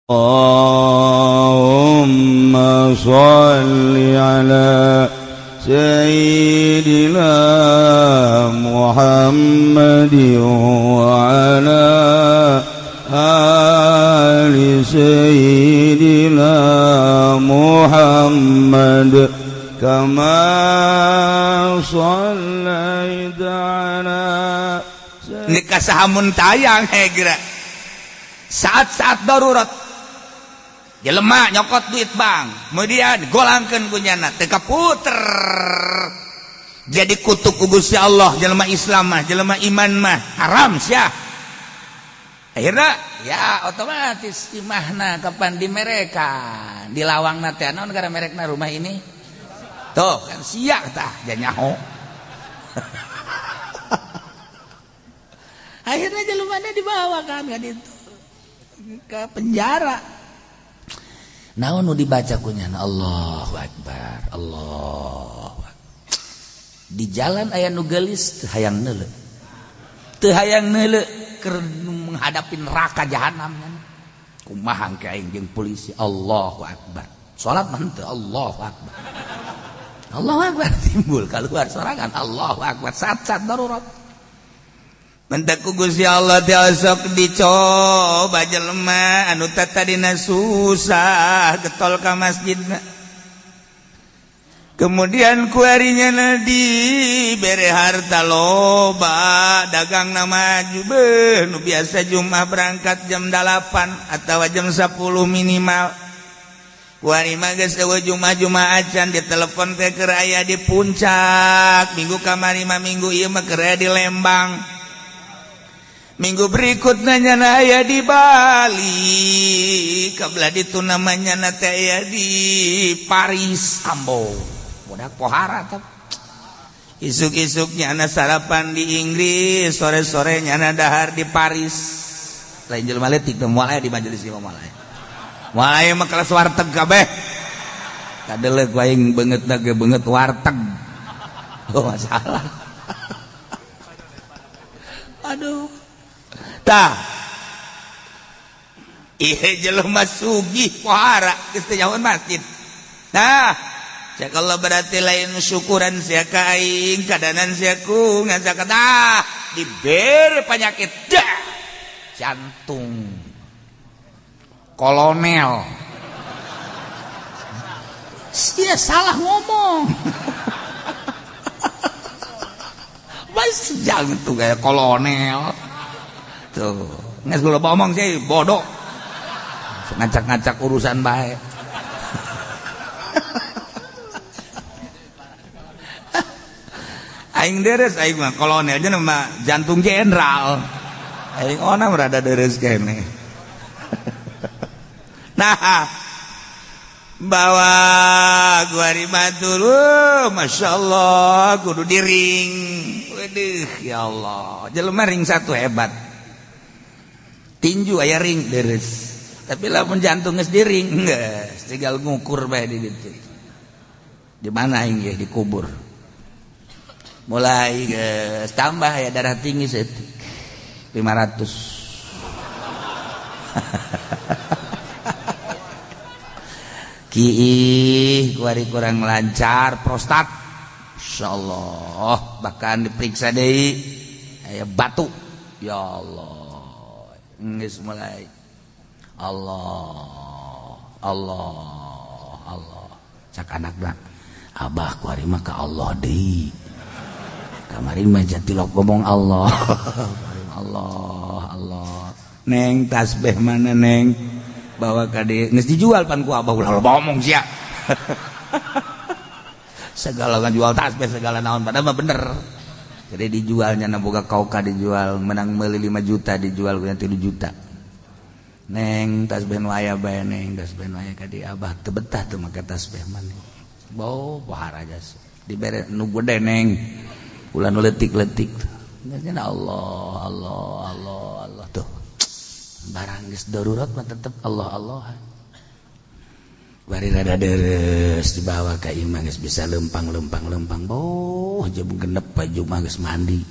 اللهم صل على سيدنا محمد وعلى آل سيدنا محمد كما صليت على Nikah sahamun tayang hegra saat-saat darurat jelema nyokot duit bank, kemudian golangkeun ku nyana teu kaputer, jadi kutuk ku Gusti Allah. Jelema Islam mah, jelema iman mah haram sia. Akhirnya ya otomatis imahna kapan dimerekan di lawangna teh naon gara merekna rumah ini tuh kan sia tah nyaho. Akhirnya jelemana dibawa kan ka ditu ke penjara. Naon nu dibaca ku nyana? Allahu Akbar, Allahu Akbar. Di jalan aya nu geulis teu hayang neuleu, teu hayang neuleu keur menghadapi neraka jahanam. Kumaha engke aing jeung polisi? Allahu Akbar. Salat mah henteu, Allahu Akbar, Allahu Akbar, timbul keluar sorangan Allahu Akbar saat-saat darurat. Mentak ku Gusti Allah teh sok dicoba jelema anu tadina susah getol ka masjidna, kemudian kuarinya dibere harta loba, dagangna maju, beuh nu biasa Jumat berangkat jam 8 atau jam 10 minimal, kuari mah geus eueuh Jumat-Jumat acan, ditelepon teh keur aya di Puncak minggu kamari mah, minggu ieu mah keur aya di Lembang, minggu berikutnya nyana aya di Bali, kabelah ditu namanya na teh aya di Paris. Ambo budak pohara teh. Isuk-isuk nyana sarapan di Inggris, sore-sore nyana dahar di Paris. Lain jelema leutik teh moal aya di majelis ieu, moal aya, moal aya mah kelas warteg kabeh. Kadeleuk aing beungeutna ge beungeut warteg. Oh masalah. Aduh. Tah ieu jelema sugih pohara geus teu nyahoan masjid. Nah cek Allah berarti lain syukuran sia ka aing, kadanan sia ku ngazakat. Ah dibere penyakit dah jantung kolonel sia salah ngomong. Mas jantung kayak kolonel tuh nges gula ngomong sih bodoh, ngacak-ngacak urusan baik. Aing deres aing mah kolonel aja nama jantung jenderal aing ona berada deres kene. Nah bawa gua ribatul, masya Allah kudu diring. Waduh ya Allah, jelema ring satu hebat, tinju aya ring deres, tapi lamun jantung geus diring geus tinggal ngukur bae di ditu. Di mana aing ge dikubur. Mulai geus tambah ya darah tinggi seeutik 500. Kiih kuari kurang lancar prostat. Insyaallah bahkan diperiksa deui aya batu. Ya Allah. Geus mulai Allah Allah Allah. Cak anakna abah kuari mah ka Allah deui. Kamari mah jatilok ngomong Allah. Allah Allah. Neng tasbih mana neng? Bawa ka dieu geus dijual pan ku abah ulah loba omong sia. Segala ngajual tasbih segala naon padahal mah bener. Jadi dijualnya na boga kauka dijual menang meuli 5 juta dijual ku 3 juta. Neng tasbih nu aya bae neng tasbih nu aya ka dieu abah teu betah teu make tasbih maneh. Bau pohara jas dibere nu gede neng. Ulah nu leutik-leutik. Allah Allah Allah Allah tuh. Barang geus darurat mah tetep Allah Allah. Bari rada deres dibawa ka imah geus bisa lempang-lempang-lempang. Boh jam genep baju mah geus mandi.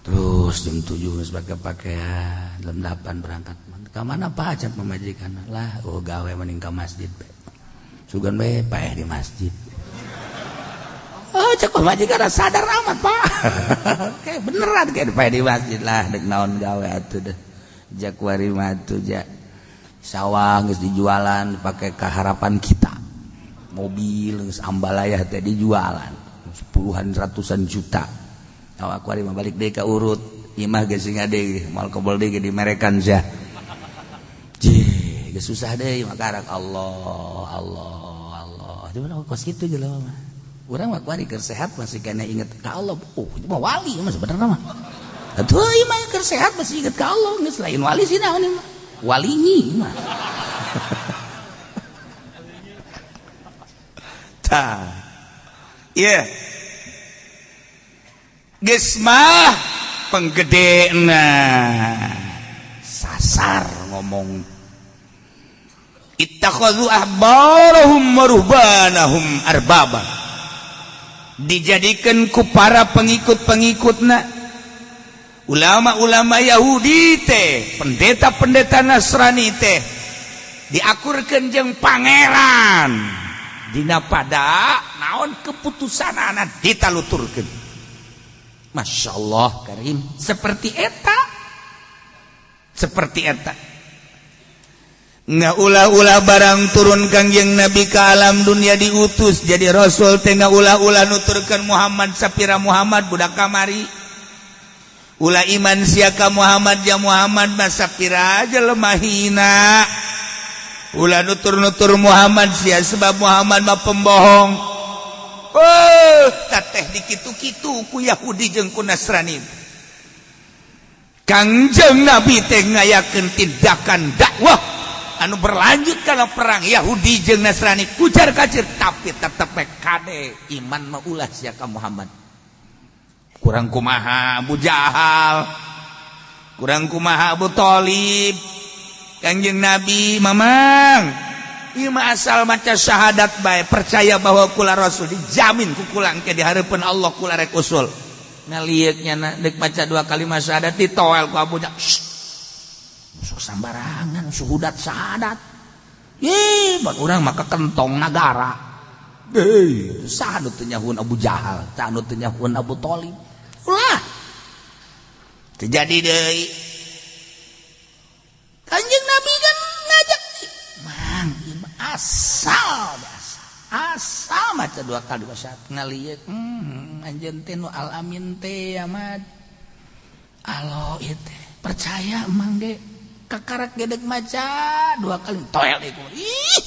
Terus jam 7 geus pake pakaian, jam 8 berangkat. Ka mana Pak cek pamajikan? Lah, oh gawe mending ka masjid bae. Sugan bae paeh di masjid. Oh cek pamajikan sadar amat Pak. Kayak beneran kayak paeh di masjid lah dek naon gawe atuh deh. Jak wari mah atuh jak sawah geus dijualan pakai keharapan kita. Mobil geus ambalaya teh dijualan puluhan ratusan juta. Awak kuari mah balik deui ka urut. Imah geus sing ade moal kebol deui dimerekan sia. Jih, geus susah deui makarak Allah, Allah, Allah. Di mana kos kitu jelema mah. Urang mah kuari keur sehat masih kena inget ka Allah. Oh, itu mah wali mah sebenarnya mah. Atuh ieu mah keur sehat masih inget ka Allah, geus lain wali sih naon ieu mah. Walinyi mah. Tah. Ieu. Geus mah penggedena sasar ngomong ittakhadhu ahbarahum wa ruhbanahum arbaba, dijadikan ku para pengikut-pengikutna ulama-ulama Yahudi teh, pendeta-pendeta Nasrani teh diakurkeun jeung pangeran dina pada naon keputusanana ditaluturkeun. Masya Allah karim, seperti eta, seperti eta. Nggak ulah-ulah barang turun Kangjeng Nabi ke alam dunia diutus jadi rasul teh nggak ulah-ulah nuturkeun Muhammad sapira Muhammad budak kamari. Ulah iman sia ka Muhammad ja Muhammad mah sapira jelema hina. Ulah nutur-nutur Muhammad sia sebab Muhammad mah pembohong. Oh, teteh dikitu-kitu ku Yahudi jeung ku Nasrani. Kangjeng Nabi teh ngayakeun tindakan dakwah anu berlanjut kana perang Yahudi jeung Nasrani kucar kacir, tapi tetep we kade iman mah ulah sia ka Muhammad. Kurang kumaha Abu Jahal, kurang kumaha Abu Thalib. Kangjeng Nabi mamang ieu mah asal maca syahadat bae percaya bahwa kula rasul dijamin ku kula engke di hareupeun Allah kula rek usul. Ngalieuk nya deuk maca dua kalimat syahadat ditoel ku Abu Jahal. Sok sambarangan suhudat syahadat. Ih, ban urang mah kentong nagara. Deui, saha nu teu nyahueun Abu Jahal, saha nu teu nyahueun Abu Thalib. Ulah. Terjadi deui. Kanjeng Nabi kan ngajak mang asal asal maca dua kali syahadat ngalieuk anjeun teh nu al amin teh ya mad. Alo ieu teh percaya mang ge kakarak gedeg maca dua kali toel ieu. Ih,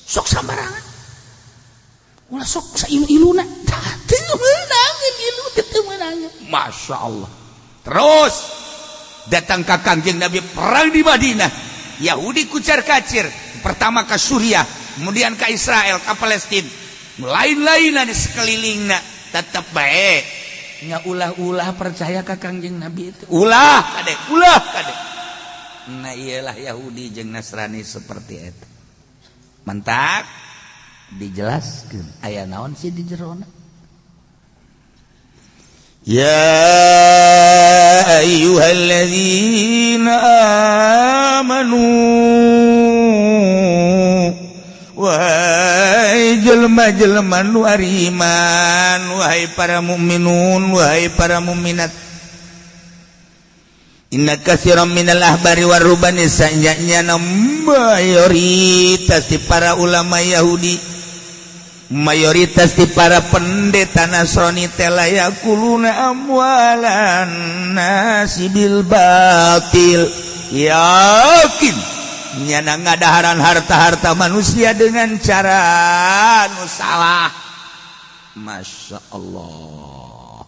sok sambarangan. Ulah sok sailu-iluna. Teu meunangeun ilu teu meunangeun. Masya Allah. Terus datang ka Kangjeng Nabi perang di Madinah. Yahudi kucar kacir, pertama ke Suriah, kemudian ke Israel, ke Palestina, lain-lain di sekelilingna, tetap baik. Nggak ulah-ulah percaya ke Kangjeng Nabi itu. Ulah kade, ulah kade. Nah iyalah Yahudi jeung Nasrani seperti itu. Mantak dijelaskeun aya naon sih di jerona. Ya ayyuhalladzina amanu, wahai jelema-jelema nu ariman, wahai para mukminun, wahai para mukminat, inna katsiran minal ahbari warubani, sanyanya mayoritas di para ulama Yahudi, mayoritas di para pendeta Nasrani teh layakuluna amwalan nasi bil batil, yakin nyana ngadaharan harta-harta manusia dengan cara nu salah. Masya Allah.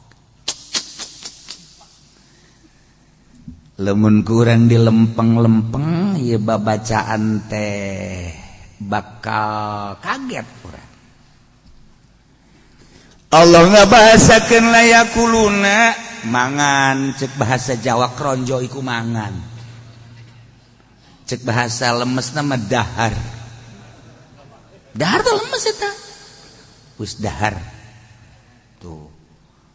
Lemun kurang dilempeng-lempeng ieu babacaan teh bakal kaget urang. Allah ngabahasakeun layakuluna mangan, cek bahasa Jawa kronjo iku mangan, cek bahasa lemesna mah dahar. Dahar teh lemes eta, wis dahar tuh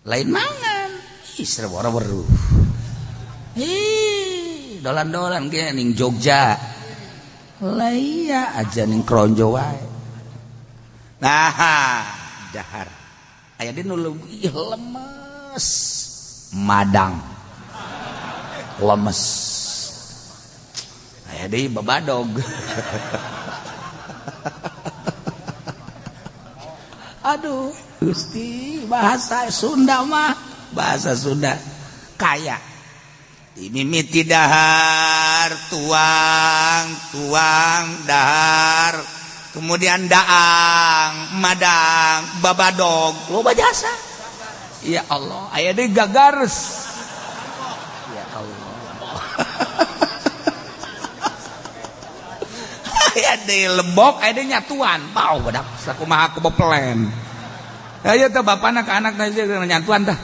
lain mangan. Ih, serwara weruh. Ih, Dolan-dolan ge ning Jogja. Lah iya aja ning Kronjo wae. Nah, dahar. Aya deui nu leuwih lemes. Madang. Lemes. Aya deui babadog. Aduh, Gusti, bahasa Sunda mah bahasa Sunda kaya. Dimimiti dahar, tuang, tuang, dahar, kemudian daang, madang, babadog, loba jasa. Ya Allah, aya deui gagares. Ya Allah. Aya deui lebok, aya deui nyatuan. Bau badak sakumaha ku beplen. Ayo teh bapana ka anakna nyatuan tah.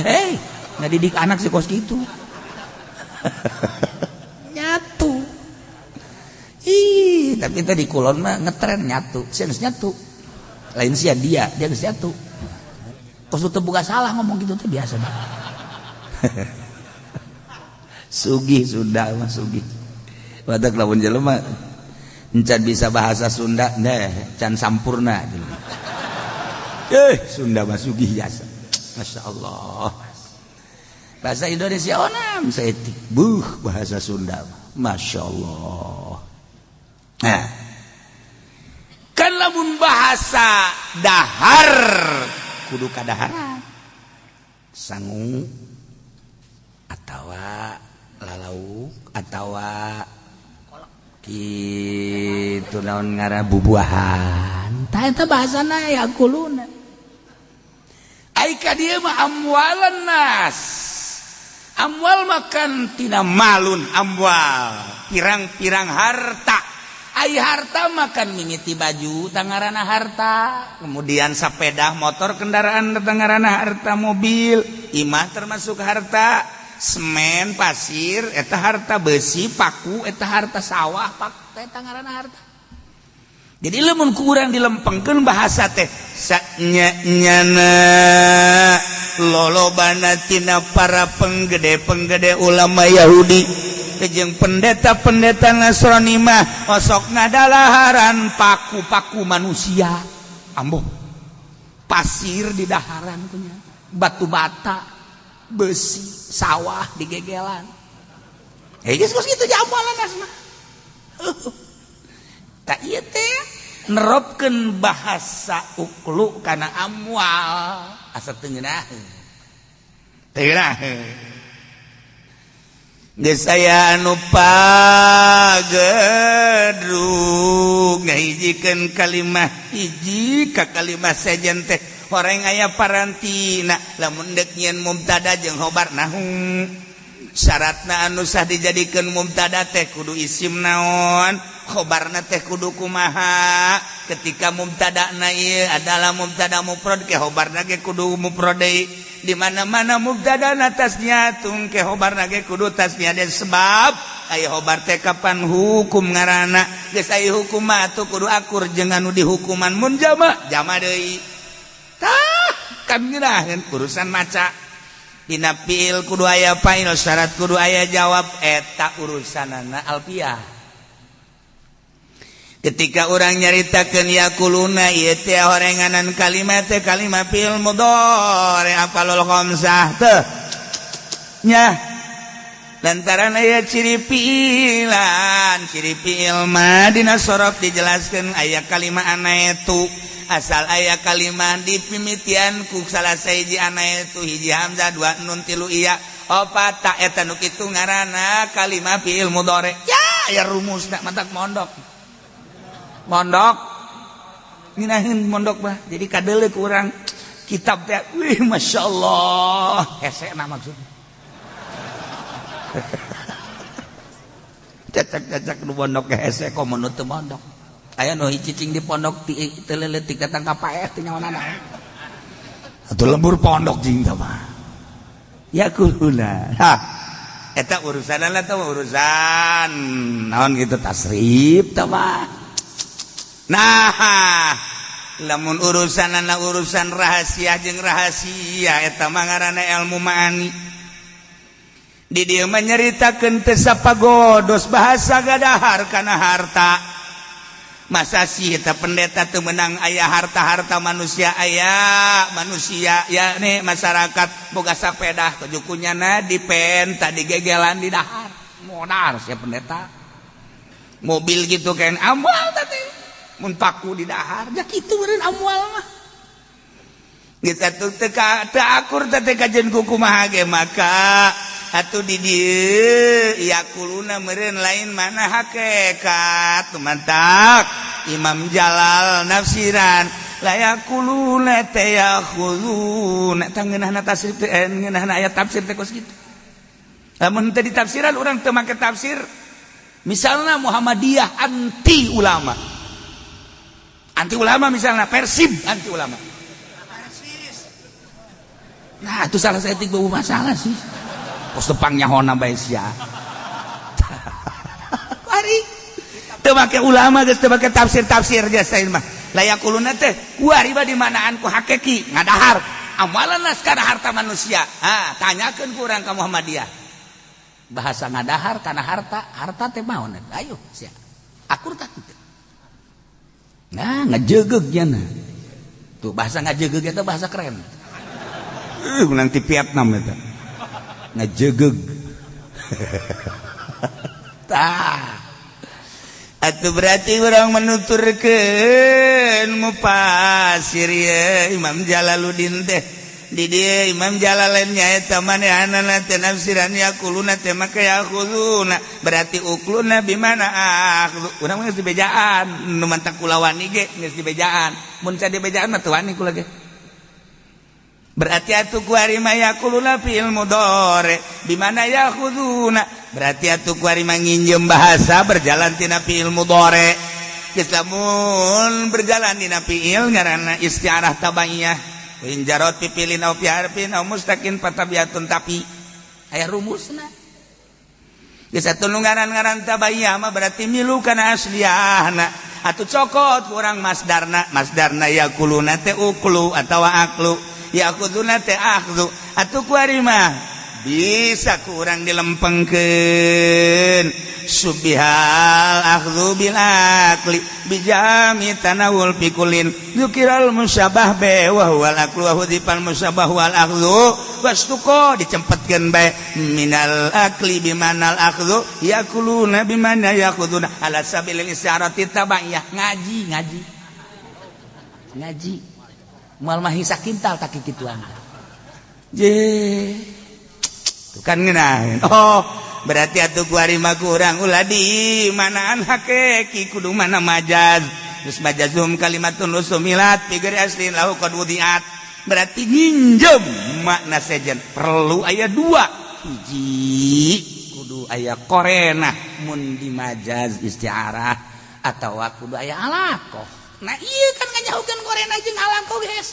Hei, ngadidik anak si kos kitu. Nyatu. Ih, tapi tadi kulon mah ngetren nyatu. Sia geus nyatu. Lain sia dia geus nyatu. Kos teu boga salah ngomong gitu teh biasa. Sugih Sunda mah sugih. Badak lamun jelema encan bisa bahasa Sunda deh, can sampurna jelema. Sunda mah sugih jasa. Masya Allah. Bahasa Indonesia onam saeutik. Buh, bahasa Sunda Masya Allah. Nah, kan lamun bahasa dahar kudu kadaharan. Sangu atawa lalauk atawa kitu naon ngaran bubuahan. Tah eta bahasana ya kuluna. Ai ka dieu mah amwalan nas. Amwal makan tina malun amwal, pirang-pirang harta. Ai harta makan mimiti baju tangarana harta, kemudian sepeda motor kendaraan tangarana harta, mobil, imah termasuk harta, semen, pasir eta harta, besi, paku eta harta, sawah pak eta ngaranna harta. Jadi lamun ku urang dilempengkeun bahasa teh sanya-nyana lolobana tina para penggede-penggede ulama Yahudi jeung pendeta-pendeta Nasrani mah osok ngadalaharan paku-paku manusia, amboh pasir di daharan punya, batu bata, besi, sawah digegelan. Geus kos kitu jamualan asma. Tak ieu teh neropkeun bahasa uklu kana amwal asa teu ngeunaheun. Teu ngeunaheun. Geus aya anu pagedrug ngahijikeun kalimah hiji ka kalimah sejen teh horeng aya parantina lamun deuk nyieun mubtada jeung khobar nahu. Syaratna anu sah dijadikeun mubtada teh kudu isim naon, khobarna teh kudu kumaha. Ketika mubtadana ieu adalah mubtada mufrad ke khobarna ge kudu mufrad deui. Di mana-mana mubtadana tasniatun ke khobarna ge kudu tasniah deui, sebab aya khobar teh kapan hukum ngaranna. Geus aya hukum mah atuh kudu akur jeung anu dihukuman, mun jama jama deui. Tah kan ngeunaheun urusan maca. Dina fiil kudu aya fa'il, syarat kudu aya jawab, eta urusanana alfiah. Ketika orang nyaritakeun yakuluna ieu teh horenganan kalimat teh kalimat fiil mudhari afalul khamsah teh nya. Lantaran aya ciri fiilan, ciri fiil mah dina sorof dijelaskeun aya kalimat anaitu. Asal aya kalimat dipimitian ku salah sahiji anaitu hiji hamzah dua nun tilu iya opat ta eta nu kitu ngaranna kalimat fiil mudhari. Ya aya rumusna matak mondok. Mondok nginahin mondok mah jadi kadeuleu ku urang kitab teh wih masyaallah hesena maksudna. Cacak-cacak nu pondok hese komo nu teu mondok. Aya nu cicing di pondok teu leutik datang ka paeh teu nyawanana. Atuh lembur pondok jeung tah mah. Ya kuluna. Hah. Eta urusanana teh urusan naon kitu tasrif tah mah. Nah, lamun urusanana urusan rahasia jeung rahasia eta mah ngaranna ilmu ma'ani. Di dieu mah nyaritakeun teu sapagodos bahasa gadahar kana harta. Masa sih eta pendeta teu meunang aya harta-harta manusia, aya manusia ya nih masyarakat boga sapeda kunyana dipenta digegelan di dahar modar sia pendeta. Mobil gitu kan amual teh mun paku di dahar ja kitu meureun amual mah. Geus atuh teu akur teh kajeun ku kumaha ge maka atuh di dieu yakuluna meureun lain mana hakikat mantak Imam Jalal nafsiran la yakuluna teh yakhuluna tah ngeunahna tafsir teh ngeunahna aya tafsir teh kos kitu. Lamun teu ditafsiran urang teu make tafsir. Misalnya Muhammadiyah anti ulama. Anti ulama misalnya Persib anti ulama. Nah, itu salah saeutik bau masalah sih. Pos tepang nyahona bae sia. Ari teu make ulama geus teu make tafsir-tafsir geus sain mah. La yaquluna teh kuari di manaan ku hakiki ngadahar. Amalan kana harta manusia. Ah, tanyakeun ku urang ka Muhammadiyah. Bahasa ngadahar kana harta, harta teh maon? Ayo sia. Akur tah kitu. Nah, ngajegeg nya. Tuh bahasa ngajegeg eta bahasa keren. Nanti Vietnam eta. Ngajegeg. Tah. Atuh berarti urang menuturkeun mufasir ye Imam Jalaluddin teh. Di dieu Imam Jalalain nyaeta manehanana teh nafsiran yaquluna teh maka yaquluna berarti ukluna bimana akhdhu. Urang mah geus dibejaan nu mantak kula wani ge geus dibejaan. Mun can dibejaan mah teu wani kula ge. Berarti atuh kuari mah yaquluna fil mudhari bimana yakhuduna. Berarti atuh kuari mah nginjem bahasa berjalan tina fi'il mudhari. Geus lamun berjalan dina fi'il ngaranna isti'arah tabaiyah. In jarot pipilin au fi harfin au mustaqin fatabiatun tapi aya rumusna. Geus atuh nu ngaran-ngaran tabaiyah mah berarti milu kana asliyahna. Atuh cokot kurang masdarna, masdarna yaquluna teh uklu atawa aklu. Yaquduna teh akhdhu. Atuh kuari mah bisa kurang dilempengkeun subihal akhdhu bil akli bijami tanawul pikulin yukiral musyabah be wa huwal aklu wa hudifal musyabah wal akhdhu wastuko dicempetkeun bae minal akli bimanal akhdhu yakuluna bimana yakhuduna ala sabilil isyarati tabaiyah. Ngaji ngaji ngaji moal mah sakintal tak kikituan je kan ngeunaheun. Oh berarti atuh kuari mah kurang ulah di manaan hakiki kudu mana majaz. Geus majazum kalimatun usumilat figure aslin lahu qad wudiat. Berarti nginjem makna sejen perlu aya dua. Hiji kudu aya korenah mun di majaz isti'arah atawa kudu aya alaqah. Nah ieu kan ngajauhkeun korenah jeung alaqah geus.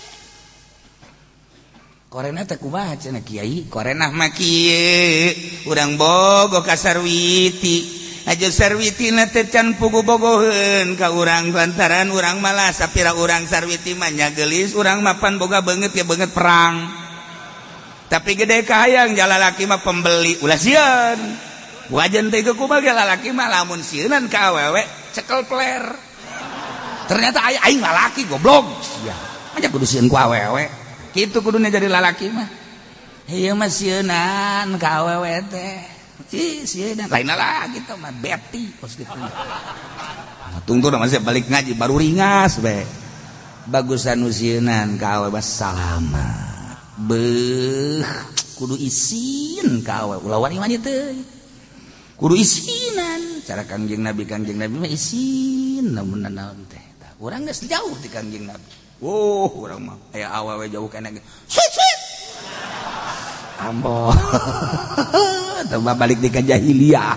Korena teh kumaha cenah kiai? Korenah mah kieu urang bogoh ka sarwiti. Aja sarwiti na teh can pugu bogoheun ka urang lantaran urang malah sapira urang sarwiti mah nya geulis urang mapan boga beungeut ge beungeut perang. Tapi gede kahayang jalalaki mah pembeli ulah sieun. Wajan teh kumaha ge lalaki mah lamun sieunan ka awewe cekel peler. Ternyata aya aing lalaki goblok sia. Aja kudu sieun ku awewe. Kitu kudunya jadi lalaki mah. Ieu mah sieunan ka awewe teh. Ih, sieunan lain lagi teh mah beti kos kitu. Nah, tunggu masih balik ngaji baru ringas bae. Bagusan nu sieunan ka awewe salamat. Beuh, kudu isin ka awewe ulah wani mah teh. Kudu isinan. Cara Kangjeng Nabi mah isin lamun naon teh. Tah urang geus jauh ti Kangjeng Nabi. Wow, urang mah aya awewe jauh kana ge. Sweet sweet. Ambo. Tambah balik di ka jahiliyah.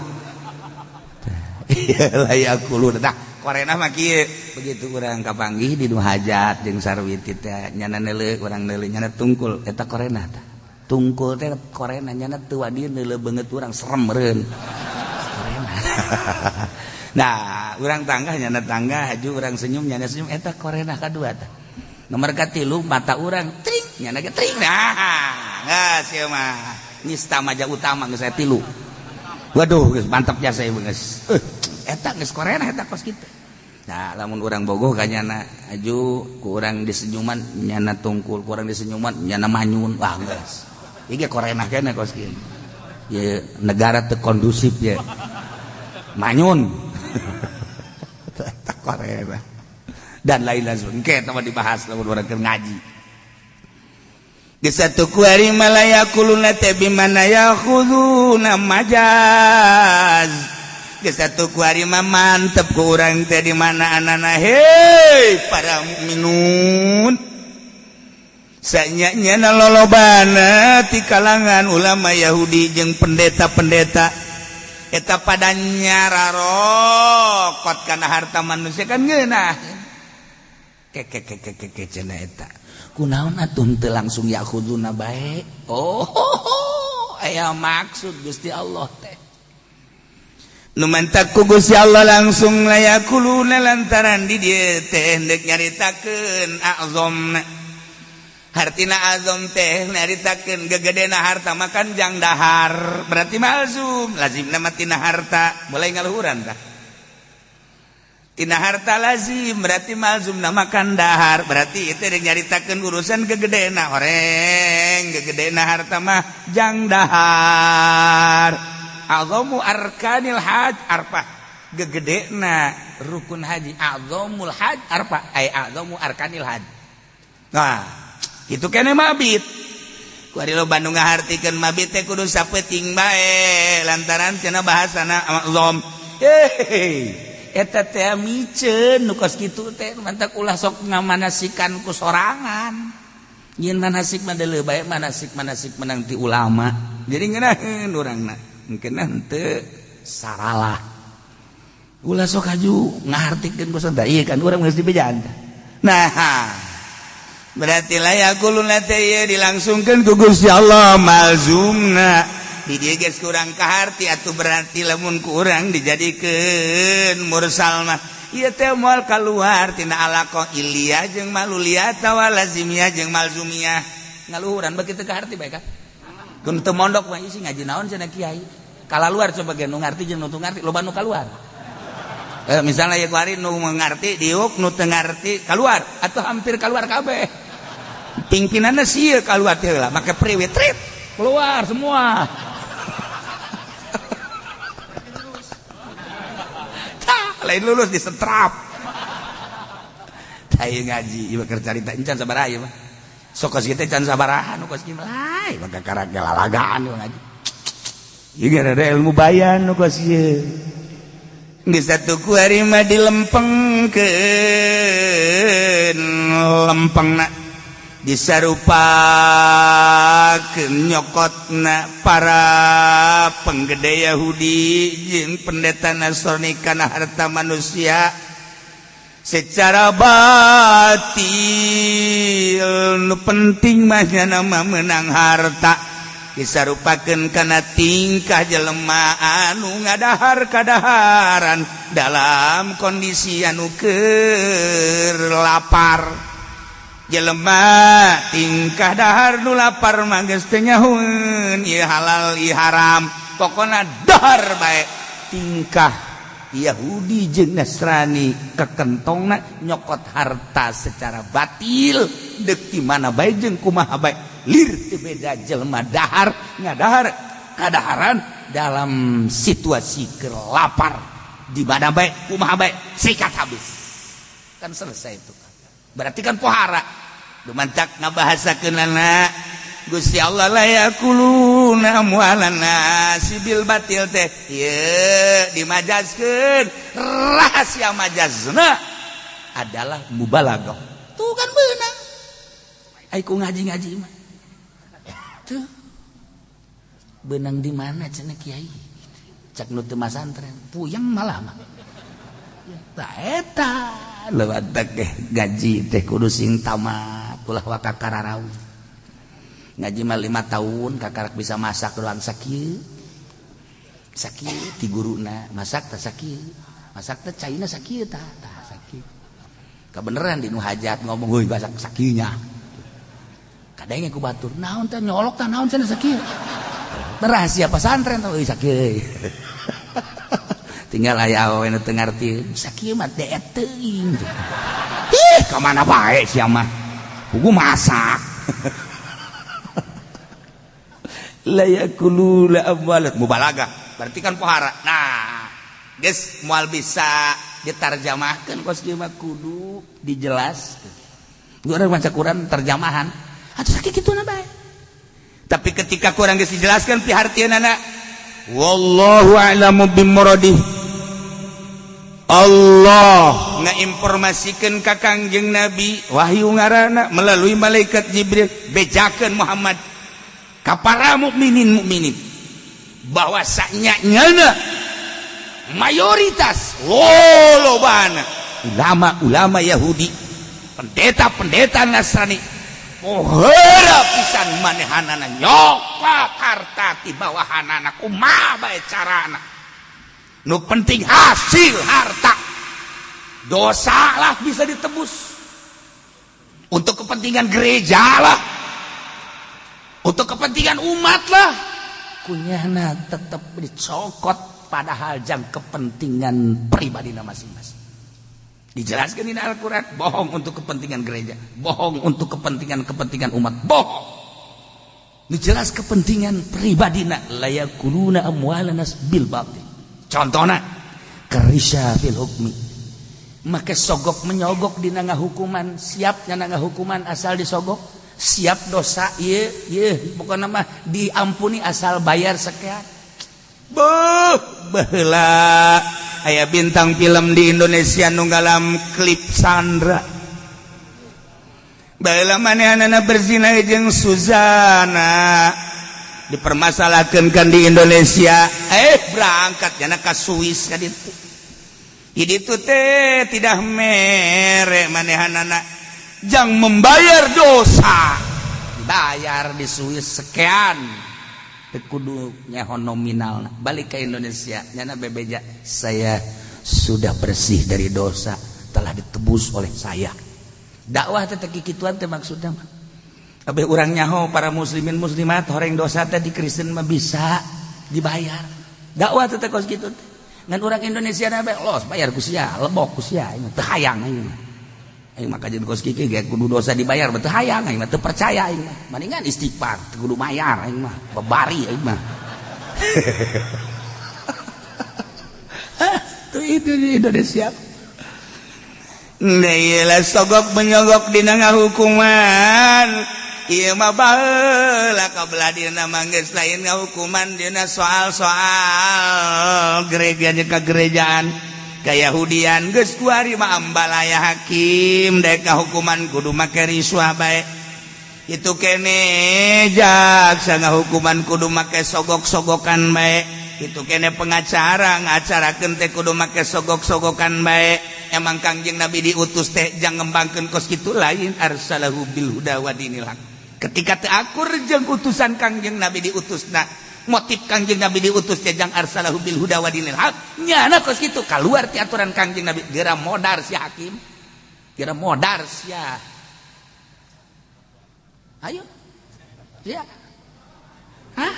Ieu layakulun. Tah, korenah mah kieu. Begitu urang kapanggih di nu hajat jeung sarwiti teh nyana neuleuh urang neuleuh nyana tungkul eta korenah tah. Tungkul teh korenah nyana teu wadi neuleuh beungeut urang serem meureun. Korenah. Nah, urang tangga nyana tangga haju urang senyum nyana senyum eta korenah kadua tah. Nomor katilu mata urang tring nyana ge tring. Nah, geus ieu mah. Nista maja utama geus aya 3. Waduh geus mantap jasa ieu geus. Eta geus korenah eta kos kitu. Nah, lamun urang bogoh ka nyana aju ku urang disenyuman nyana tungkul, ku urang disenyuman nyana manyun. Wah geus. Ieu ge korenah keneh kos kieu. Ye negara teu kondusif ye. Manyun. Eta korenah. Dan lain-lain engke eta mah dibahas lamun urang keur ngaji. Geus satu kuari malayakuluna teh bimana yakhuduna majaz. Geus satu kuari mah mantep ku urang teh di mana anana hei para mukminun. Sanyanya lolobana ti kalangan ulama Yahudi jeung pendeta-pendeta eta pada nyararokot kana harta manusia kan ngeunah. Keke cenah eta. Kunaon atuh teu langsung yakhuduna bae. Oh, aya maksud Gusti Allah teh. Nu mantak ku Gusti Allah langsung layakuluna lantaran di dieu teh deuk nyaritakeun azomna. Hartina azom teh nyaritakeun gegedena harta makan jang dahar, berarti malzum, lazimna mah tina harta, mulai ngaluhuran tah. Tina harta lazim berarti malzumna makan dahar, berarti itu deuk nyaritakeun urusan gegedena horeng, gegedena harta mah jang dahar. Azamu arkanil haj arpa, gegedena rukun haji, azamul haj arpa, ay azamu arkanil haj. Nah, itu kene mabit. Ku ari lo Bandung ngahartikeun mabit teh kudu sapeuting bae lantaran cenah bahasana azam. Hei, eta teh miceun nu kos kitu teh mantak ulah sok ngamanasikan ku sorangan. Nyeun manasik mah deuleu bae manasik menang ti ulama. Jadi ngeunaheun urangna. Mungkin henteu saralah. Ulah sok haju ngahartikeun ku sorangan. Ieu kan urang geus dibejaan. Nah, berarti layakuluna teh ieu dilangsungkeun ku Gusti Allah malzumna. Di dieu geus kurang kaharti atuh berarti lamun ku urang dijadikeun mursal mah ieu teh moal kaluar tina alaqah iliyah jeung maluliyah tawa lazimiyah jeung malzumiyah. Ngaluhuran beuki teu kaharti bae kan. Kun teu mondok mah isi ngaji naon cenah kiai. Kalaluar coba ge nu ngarti jeung nu teu ngarti loba nu kaluar. Misalnya ya kuari nu ngarti diuk nu teu ngarti kaluar atau hampir kaluar kabeh. Pingpinanna sieun kaluar teh heula make priwit trit keluar semua. Tah lain lulus disetrap. Tah ieu ngaji ieu keur carita encan sabaraha ieu mah. Sok kos kieu teh can sabaraha nu kos kieu mah lain maka karak lalagaan ngaji. Ieu gara ilmu bayan nu kos kieu. Geus satu kuari mah dilempengkeun lempengna disarupakeun nyokotna para penggede Yahudi jeung pendeta Nasrani kana harta manusia secara batil. Nu penting mah nya mah meunang harta disarupakeun kana tingkah jelema anu ngadahar kadaharan dalam kondisi anu keur lapar. Jelema tingkah dahar nu lapar mah geus teu nyahueun ieu halal ieu haram, pokona dahar bae. Tingkah Yahudi jeung Nasrani kekentongna nyokot harta secara batil deuk di mana bae jeung kumaha bae. Lir teu beda jelema dahar ngadahar kadaharan dalam situasi kelapar di mana bae kumaha bae sikat habis kan selesai itu. Berarti kan pohara dumantak ngabahasakeunana Gusti Allah la yakuluna amwalana sibil batil teh ieu dimajazkeun. Rahasia majazna adalah mubalaghah. Tuh kan beunang ai ku ngaji-ngaji mah tuh benang di mana cenah kiai cak nu teu masantren puyeng malah mah tah eta lewat teh gaji teh kudu sing tamat ulah waka kararau ngaji mah 5 tahun kakarak bisa masak doang sakieu sakieu ti guruna masak teh sakieu masak teh caina sakieu tah tah sakieu kabeneran di nu hajat ngomong heuy masak sakieu nya kadang ku batur naon teh nyolok tah naon cenah sakieu. Rahasia pesantren teh sakieu. Tinggal aya awewe nu teu ngarti, sakieu mah deet teuing. Ih, ka mana bae sia mah. Pugu masak. La yakulu la amwalat mubalaga. Berarti kan pohara. Nah, geus moal bisa ditarjamahkeun kos kieu mah kudu dijelaskeun. Urang maca Quran terjemahan, atuh sakieu kituna bae. Tapi ketika kurang geus dijelaskeun pihartieunana, wallahu a'lamu bimuradih. Allah ngainformasikeun ka Kangjeng Nabi wahyu ngaranna melalui malaikat Jibril bejakeun Muhammad ka para mukminin mukminin bahwa sanyana mayoritas lolobana ulama-ulama Yahudi, pendeta-pendeta Nasrani pohara pisan manehanana nyokot harta ti bawahanana kumaha bae carana. Nu penting hasil harta. Dosa lah bisa ditebus. Untuk kepentingan gereja lah. Untuk kepentingan umat lah. Kunyana tetap dicokot padahal jang kepentingan pribadi masing-masing. Dijelaskan di Al-Quran, bohong untuk kepentingan gereja, bohong untuk kepentingan-kepentingan umat, bohong. Dijelas kepentingan pribadi na layakuluna amwalanas bil batil. Contohna kerisya fil hukmi. Make sogok menyogok dina ngahukuman, siap nyana ngahukuman asal disogok, siap dosa ieu ieu pokona mah diampuni asal bayar sekian. Beuh, baheula aya bintang film di Indonesia nu ngalam klip Sandra. Baheula manehanana berzina jeung Suzana. Dipermasalahkan kan di Indonesia, berangkat jana ka Swiss ka ditu. Di ditu teh tidak mere manehanana jang membayar dosa. Dibayar di Swiss sekian. Teu kudu nyaho nominalna. Balik ke Indonesia nyana bebeja, saya sudah bersih dari dosa, telah ditebus oleh saya. Dakwah teh teu kikituan teh maksudna mah. Abeh urang nyaho para muslimin muslimat horeng dosa teh di Kristen mah bisa dibayar. Dakwah teh kos kitu teh. Ngan urang Indonesia na bae los bayar ku sia, lebok ku sia aing teu hayang aing mah. Aing mah kajeun kos kieu ge kudu dosa dibayar teu hayang aing mah teu percaya aing mah. Mendingan istighfar teu kudu bayar aing mah, babari aing mah. Tuh itu di Indonesia. Nah, sogok menyogok dina ngahukuman. Ieu mah baheula kabelah dina mah geus lain ngahukuman dina soal-soal gereja jeung kagerejaan kayahudian geus kuari mah ambalaya hakim daek ngahukuman kudu make riswah bae. Itu kene jaksa ngahukuman kudu make sogok-sogokan bae. Itu kene pengacara ngacarakeun teh kudu make sogok-sogokan bae. Emang Kangjeng Nabi diutus teh jang ngembangkeun kos kitu lain arsalahu bil huda wa dinil haq. Ketika teu akur jeung utusan Kangjeng Nabi diutusna, motif Kangjeng Nabi diutus teh jang arsalahu bil huda wa dinil haq, nyana kos kitu kaluar ti aturan Kangjeng Nabi, geura modar si hakim. Geura modar sia. Ayo. Sia. Hah?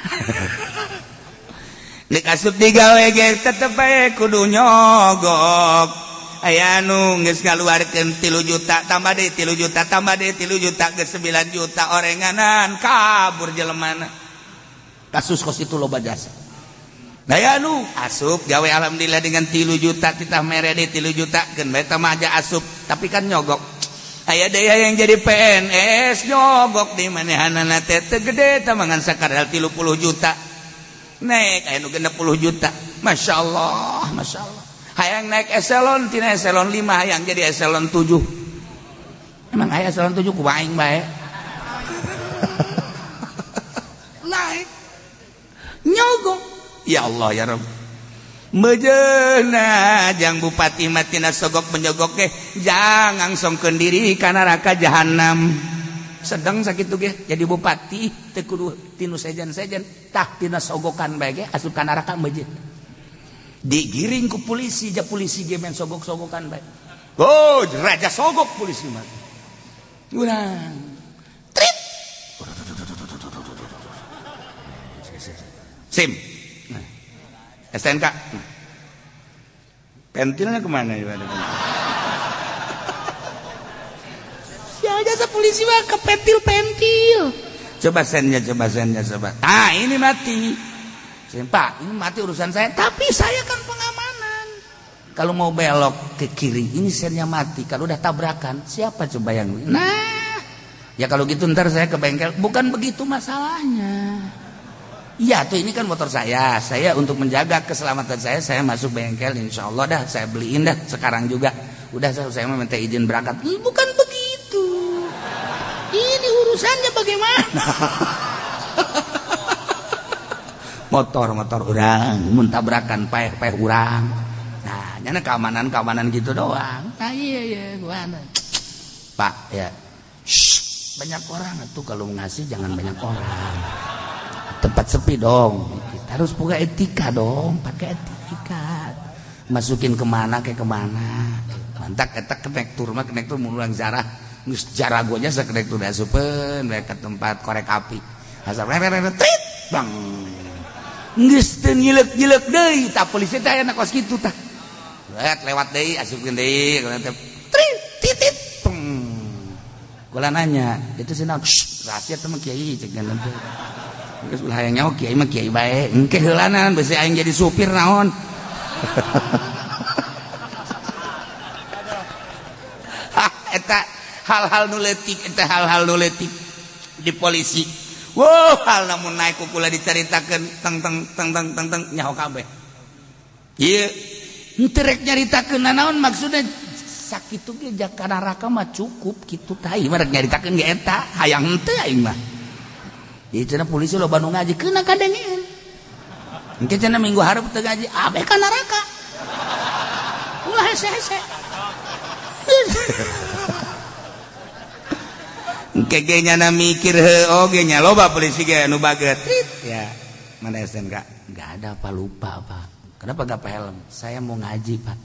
Nek asup digawe ge tetep bae kudu nyogok. Aya nu geus ngaluarkeun 3 juta tambah deui 3 juta tambah deui 3 juta geus 9 juta orenganan kabur jelemana. Kasus kos itu loba jasa. Aya nu asup gawe alhamdulillah dengan 3 juta titah mere deui 3 juta keun bae tah mah aja asup tapi kan nyogok. Aya deui yang jadi PNS nyogok di manehanana teh teu gede tah mangan sakadal 30 juta. Naik aya nu 60 juta. Masya Allah, Masya Allah. Hayang naik eselon tina eselon 5 hayang jadi eselon 7. Emang aya eselon 7 ku aing bae. Naik. Nyogok. Ya Allah ya Rabb. Mejeuna jang bupati matina sogok menyogok ge jang ngangsongkeun diri ka neraka jahanam. Sedang sakitu ge jadi bupati teu kudu tinu sejen-sejen tah tina sogokan bae ge asup ka neraka mejeuna. Digiring ku polisi, ja polisi ge main sogok-sogokan bae. Oh, raja sogok polisi mah. Urang. Trip. SIM. Nah. STNK. Nah. Pentilnya kemana ya? Ya jasa polisi mah ke pentil-pentil. Coba sennya, coba sennya, coba. Ah, ini mati. Pak, ini mati urusan saya. Tapi saya kan pengamanan. Kalau mau belok ke kiri, ini sennya mati. Kalau udah tabrakan, siapa coba yang? Nah, ya kalau gitu ntar saya ke bengkel. Bukan begitu masalahnya. Iya tuh ini kan motor saya. Saya untuk menjaga keselamatan saya masuk bengkel. Insya Allah dah, saya beliin dah sekarang juga. Udah saya minta izin berangkat. Bukan begitu. Ini urusannya bagaimana? Motor-motor urang, mun tabrakan paeh-paeh urang. Nah, nyana keamanan-keamanan gitu doang. Nah iya iya gimana? Pak ya. Shh, banyak orang tuh kalau ngasih jangan banyak orang. Tempat sepi dong. Kita harus punya etika dong, pakai etika. Masukin kemana kayak kemana. Mantak eta kenektur mah kenektur mulang zarah. Geus jaragonya sakenektur asupeun we ka tempat korek api. Asap trit bang. Geus teu nyilek-nyilek deui tah polisi teh aya kos kitu tah. Lewat deui asupkeun deui trit titit. Kula nanya, itu sih naon? Rahasia teh mah kiai cek ngan teh. Geus ulah hayang nyaho kiai mah kiai bae. Engke heulanan besi aing jadi supir naon. Eta hal-hal nu leutik, eta hal-hal nu leutik di polisi. Wow, hal namun naik kukula dicaritakeun teng teng teng teng teng teng nyaho kabeh. Ieu henteu rek nyaritakeun nanaon maksudna sakitu ge jaka neraka mah cukup kitu tah ieu mah rek nyaritakeun ge eta hayang henteu aing mah. Ieu cenah polisi loba nu ngaji keuna kadengeun. Engke cenah minggu hareup teu ngaji abeh ka neraka. Ulah hese-hese. Engke ge nyana mikir heuh oge nya loba polisi ge anu baget. Ya, mana STNK? Enggak ada apa lupa, Pak. Kenapa enggak pakai helm? Saya mau ngaji, Pak.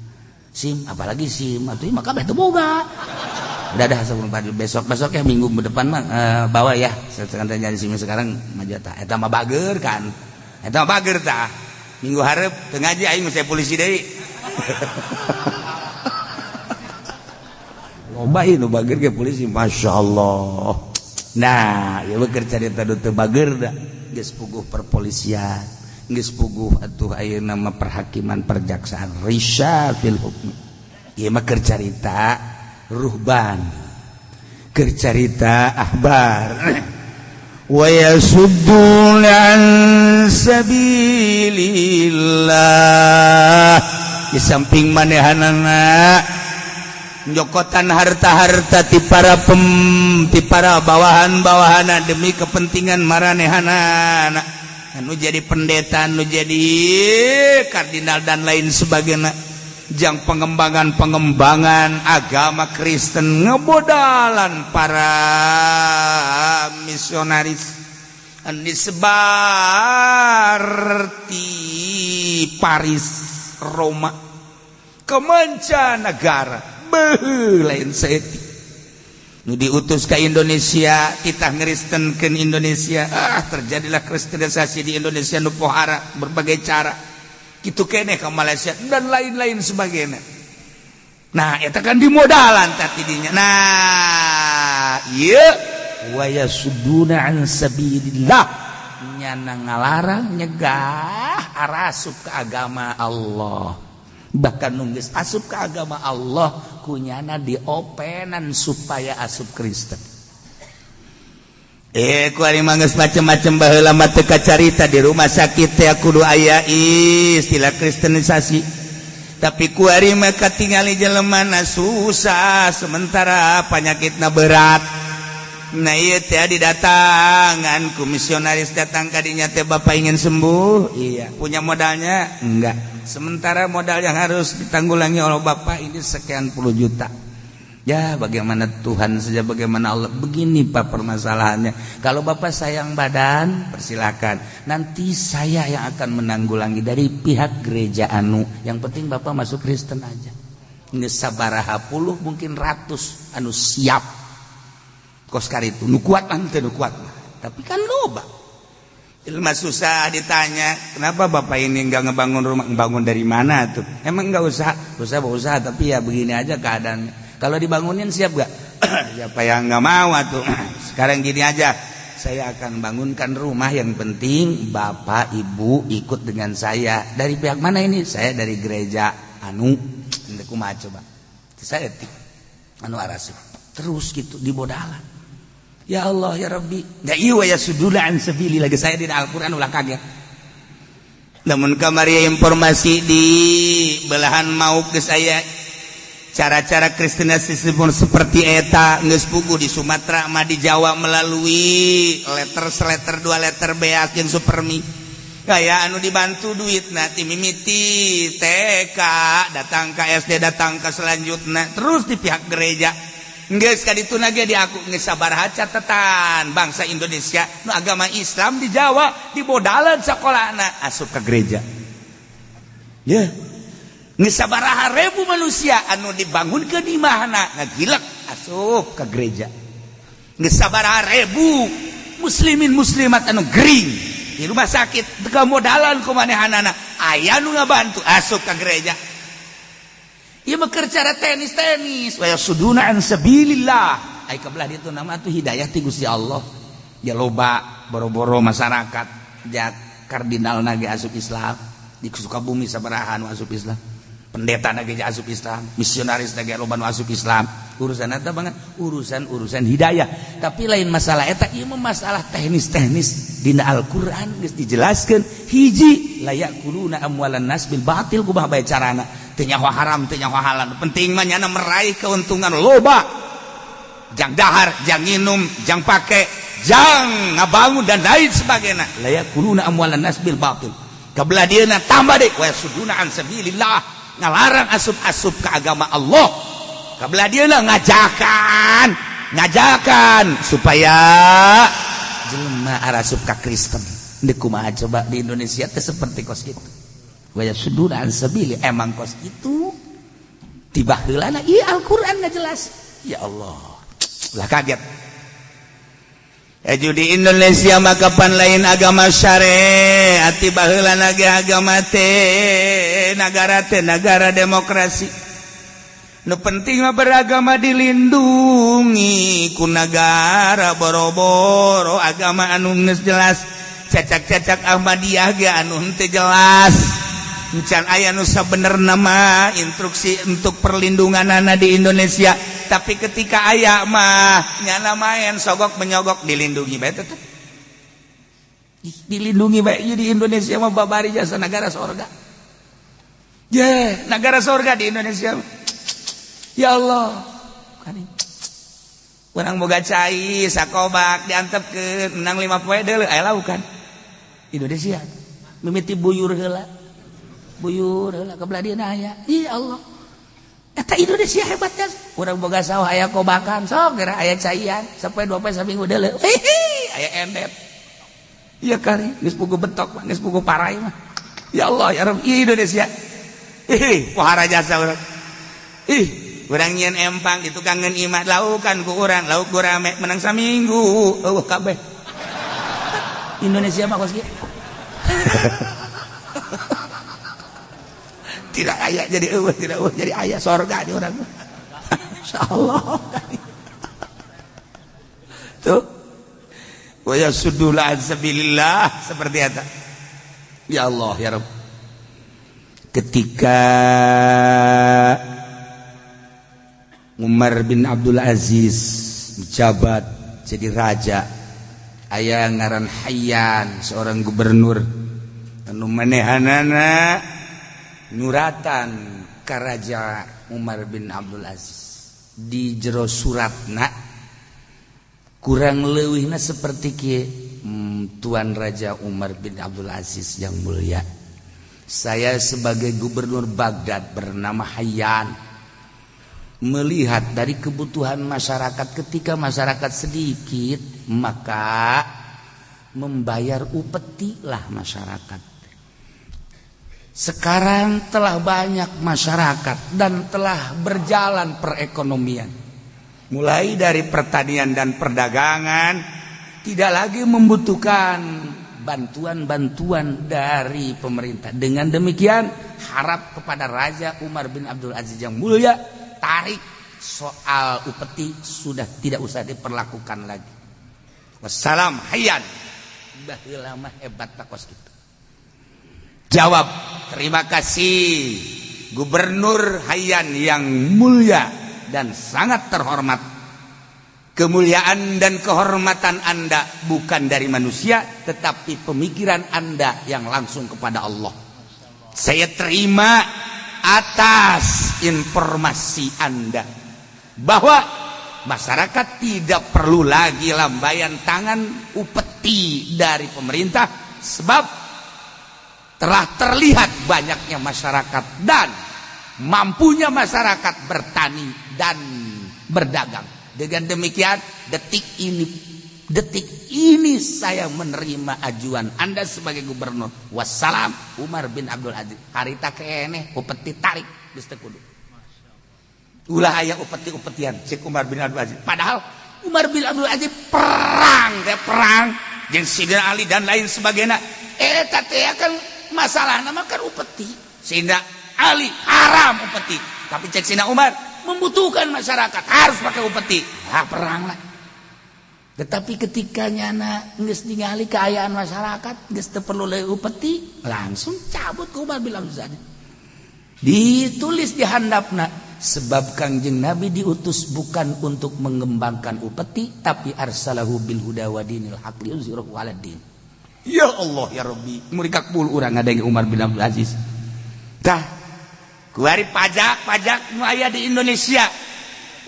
SIM, apalagi SIM, atuh mah kabeh teu boga. Udah dah sebelum besok-besok ya minggu depan mah bawa ya. Sekarang jadi SIM sekarang maju tah. Eta mah bager kan. Eta mah bager tah. Minggu hareup teu ngaji aing mesti polisi deui. Loba ieu nu bager ge polisi, Masya Allah. Nah, ieu mah keur carita nu teu bager da. Geus puguh perpolisian, geus puguh atuh ayeuna mah perhakiman perjaksaan risya fil hukmi. Ieu mah keur carita ruhban, keur carita ahbar. Wa yasudduna an sabilillah. Di samping manehanana nyokotan harta-harta ti para ti para bawahan-bawahana demi kepentingan maranehanana anu jadi pendeta, anu jadi kardinal dan lain sebagainya. Jang pengembangan-pengembangan agama Kristen ngebodalan para misionaris anu disebar ti Paris, Roma ke mancanegara. Beuh, lain saeutik nu diutus ke Indonesia titah ngristenkeun Indonesia. Ah, terjadilah kristenisasi di Indonesia nu pohara berbagai cara. Kitu keneh ke Malaysia dan lain-lain sebagainya. Nah, eta kan dimodalan tah tidinya. Nah, ieu wa yasudduna an sabilillah nyana ngalarang nyegah arasup ke agama Allah. Bahkan nunggus asup ke agama Allah kunyana diopenan supaya asup Kristen. Ku ari mah geus macem-macem baheula mah teu kacarita di rumah sakit teh kudu aya istilah kristenisasi. Tapi ku ari mah katingali jelemana susah sementara panyakitna berat. Nah ieu teh didatangan ku misionaris datang ka dinya teh bapak ingin sembuh? Iya. Punya modalnya? Enggak. Sementara modal yang harus ditanggulangi oleh bapak ini sekian puluh juta. Ya bagaimana Tuhan saja, bagaimana Allah. Begini Pak permasalahannya. Kalau bapak sayang badan, persilakan. Nanti saya yang akan menanggulangi dari pihak gereja anu. Yang penting bapak masuk Kristen aja. Ini sabaraha puluh mungkin ratus anu siap. Kos karitu nu kuat mah teu nu kuat mah. Tapi kan loba. Ilmu susah ditanya, kenapa bapak ini nggak ngebangun rumah? Ngebangun dari mana tuh? Emang nggak usah, usah usaha, tapi ya begini aja keadaannya. Kalau dibangunin siap gak? Siapa yang nggak mau tuh? Sekarang gini aja, saya akan bangunkan rumah, yang penting bapak ibu ikut dengan saya. Dari pihak mana ini? Saya dari gereja anu, kumaha coba? Saya anu arasup. Terus gitu di bodalan. Ya Allah ya Rabbi, da ieu ya sudula an sabili lagi saya di Al-Qur'an ulah kaget. Namun kamari informasi di belahan mau ke saya cara-cara kristenisasi pun seperti eta geus puguh di Sumatera mah, di Jawa melalui letter seletter dua letter beak jeung supermi. Kayak anu dibantu duit nah ti mimiti TK datang ke SD datang ke selanjutnya terus di pihak gereja. Geus ka ditu ge diaku geus sabaraha catatan bangsa Indonesia nu agama Islam di Jawa dibodalan sakolana asup ka gereja. Ya. Geus sabaraha ribu manusia anu dibangunkeun imahna ngagilek asup ka gereja. Geus sabaraha ribu muslimin muslimat anu gering di rumah sakit kemodalan ku manehanana aya nu ngabantu asup ka gereja. Ieu mah keur cara tenis-tenis wa yasuduna an sabilillah. Ai kabelah ditu nama tuh hidayah ti Gusti Allah. Ya loba boro-boro masyarakat jak kardinal ge asup Islam di Sukabumi sabaraha nu asup Islam. Pendeta ge asup Islam, misionaris ge loba nu asup Islam. Urusan eta banget urusan-urusan hidayah. Tapi lain masalah eta ieu mah masalah teknis-teknis dina Al-Qur'an geus dijelaskeun hiji la yaquluna amwalan nas bil batil kumaha bae carana. Teu nyaho haram, teu nyaho halal. Penting mah nyana meraih keuntungan loba. Jang dahar, jang nginum, jang pake, jang ngabangun dan lain sebagainya. La yaquluna amwalan nas bil batil. Kabelah dieuna tambah deui wa yasuduna an sabilillah, ngalarang asup-asup ke agama Allah. Kabelah dieuna ngajakan, ngajakan supaya jelema arasup ka Kristen. Deuk kumaha coba di Indonesia teh seperti kos kitu. Wa yasuduna an sabili emang kos kitu. Tiba heulana ieu Al-Qur'an ngajelas. Ya Allah. Lah kaget. Eju di Indonesia maka pan lain agama syariat, tiba heulana ge agama teh nagara demokrasi. Nu penting mah beragama dilindungi ku nagara boro-boro agama anu geus jelas. Cacak-cacak Ahmadiyah ge anu henteu jelas. Encan aya nu sabenerna mah instruksi untuk perlindunganana di Indonesia, tapi ketika aya mah nyana main sogok menyogok dilindungi bae tetep. Dilindungi bae di Indonesia mah babari jasa negara sorga. Ye, negara sorga di Indonesia. Ya Allah. Urang boga cai sakobak diantepkeun menang 5 poe deuleu aya laukan. Indonesia mimiti buyur heula. Buyur heula ka belah dieuna aya. Ya Allah. Eta Indonesia hebat kan. Urang boga sawah aya kobakan sok geura aya caian sapoe dua poe saminggu deuleu. Aya endet. Iya kari geus puguh betok mah geus puguh parai mah. Ya Allah ya Rabb Indonesia. Ih, pohara jasa urang. Ih, urang nyieun empang di tukangeun imah laukan ku urang, lauk gurame menang saminggu. Eueuh kabeh. Indonesia mah kos kieu. Tidak aya jadi eueuh, tidak eueuh jadi aya sorga di urang. Insyaallah. Tuh. Wa yasudduna an sabilillah seperti eta. Ya Allah ya Rabb. Ketika Umar bin Abdul Aziz menjabat jadi raja, aya ngaran Hayyan seorang gubernur anu manehanana nyuratan ka Raja Umar bin Abdul Aziz. Di jero suratna kurang leuwihna seperti kieu, Tuan Raja Umar bin Abdul Aziz yang mulia, saya sebagai gubernur Baghdad bernama Hayyan melihat dari kebutuhan masyarakat, ketika masyarakat sedikit maka membayar upeti lah masyarakat. Sekarang telah banyak masyarakat dan telah berjalan perekonomian, mulai dari pertanian dan perdagangan, tidak lagi membutuhkan bantuan-bantuan dari pemerintah. Dengan demikian harap kepada Raja Umar bin Abdul Aziz yang mulia, tarik soal upeti sudah tidak usah diperlakukan lagi. Wassalam hayyan. Baheula mah hebat takos gitu. Jawab, terima kasih Gubernur Hayyan yang mulia dan sangat terhormat. Kemuliaan dan kehormatan Anda bukan dari manusia, tetapi pemikiran Anda yang langsung kepada Allah. Saya terima atas informasi Anda bahwa masyarakat tidak perlu lagi lambaian tangan upeti dari pemerintah, sebab telah terlihat banyaknya masyarakat dan mampunya masyarakat bertani dan berdagang. Dengan demikian detik ini saya menerima ajuan Anda sebagai gubernur. Wassalam Umar bin Abdul Aziz. Harita keneh upeti tarik geus teu kudu. Ulah aya upeti-upetian cek Umar bin Abdul Aziz. Padahal Umar bin Abdul Aziz perang teh perang jeung Sidina Ali dan lain sebagainya. Eta teh kan masalahna mah kan upeti. Sidina Ali haram upeti. Tapi cek Sidina Umar membutuhkan masyarakat harus pakai upeti. Ah, perang lah. Tetapi ketika nyana geus ningali keayaan masyarakat geus teu perlu leuwih upeti, langsung cabut ke Umar bin Abdul Aziz. Ditulis di handapna, sebab Kangjeng Nabi diutus bukan untuk mengembangkan upeti, tapi arsalahu bil huda wa dinil haq liyuzhirahu 'alad din. Ya Allah ya Rabbi, murikak pul urang ngadenge Umar bin Abdul Aziz. Tah, kuari pajak-pajak nu aya di Indonesia.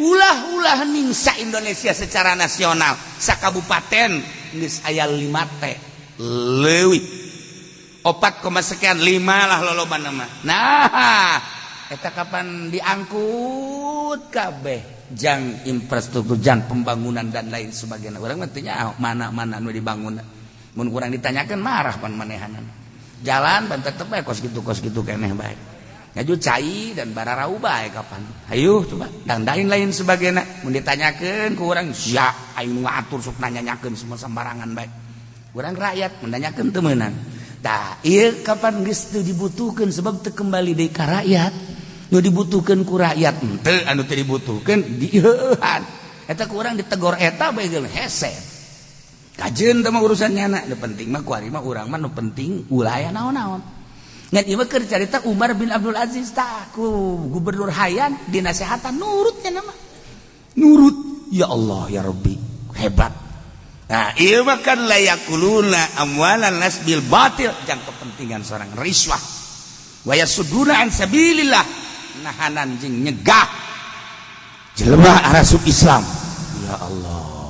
Ulah-ulah ningsa Indonesia secara nasional, sakabupaten geus aya 5 T. Leuwih 4, sekian 5 lah lolobana mah. Nah, eta kapan diangkut kabeh jang infrastruktur, jang pembangunan dan lain sebagainya. Urang mah teu nyaho mana-mana nu dibangun. Mun kurang ditanyakeun marah pan manehanan. Jalan pan tetep bae kos kitu keneh bae. Ngaju cai dan bararau bae kapan. Hayu coba dan lain-lain sebagainya. Mun ditanyakeun ku urang sia aing nu ngatur sok nanya-nyakeun semua sembarangan bae. Urang rakyat menanyakeun teu meunang. Tah ieu kapan geus teu dibutuhkeun sebab teu kembali deui ka rakyat. Nu dibutuhkeun ku rakyat henteu anu teu dibutuhkeun dieuhan. Eta ku urang ditegor eta bae geus hese. Kajeun teh mah urusan nyana, nu penting mah kuari mah urang mah nu penting ulah aya naon-naon. Ngan ieu mah keur carita Umar bin Abdul Aziz tah ku Gubernur Hayyan dinasehatan nurutnya nama. Nurut, ya Allah ya Rabbi, hebat. Nah, ieu mah kan layakuluna amwalan nas bil batil, jang kepentingan seorang riswah. Wa yasuduna an sabilillah, nahanan jeung nyegah jelema arasup Islam. Ya Allah.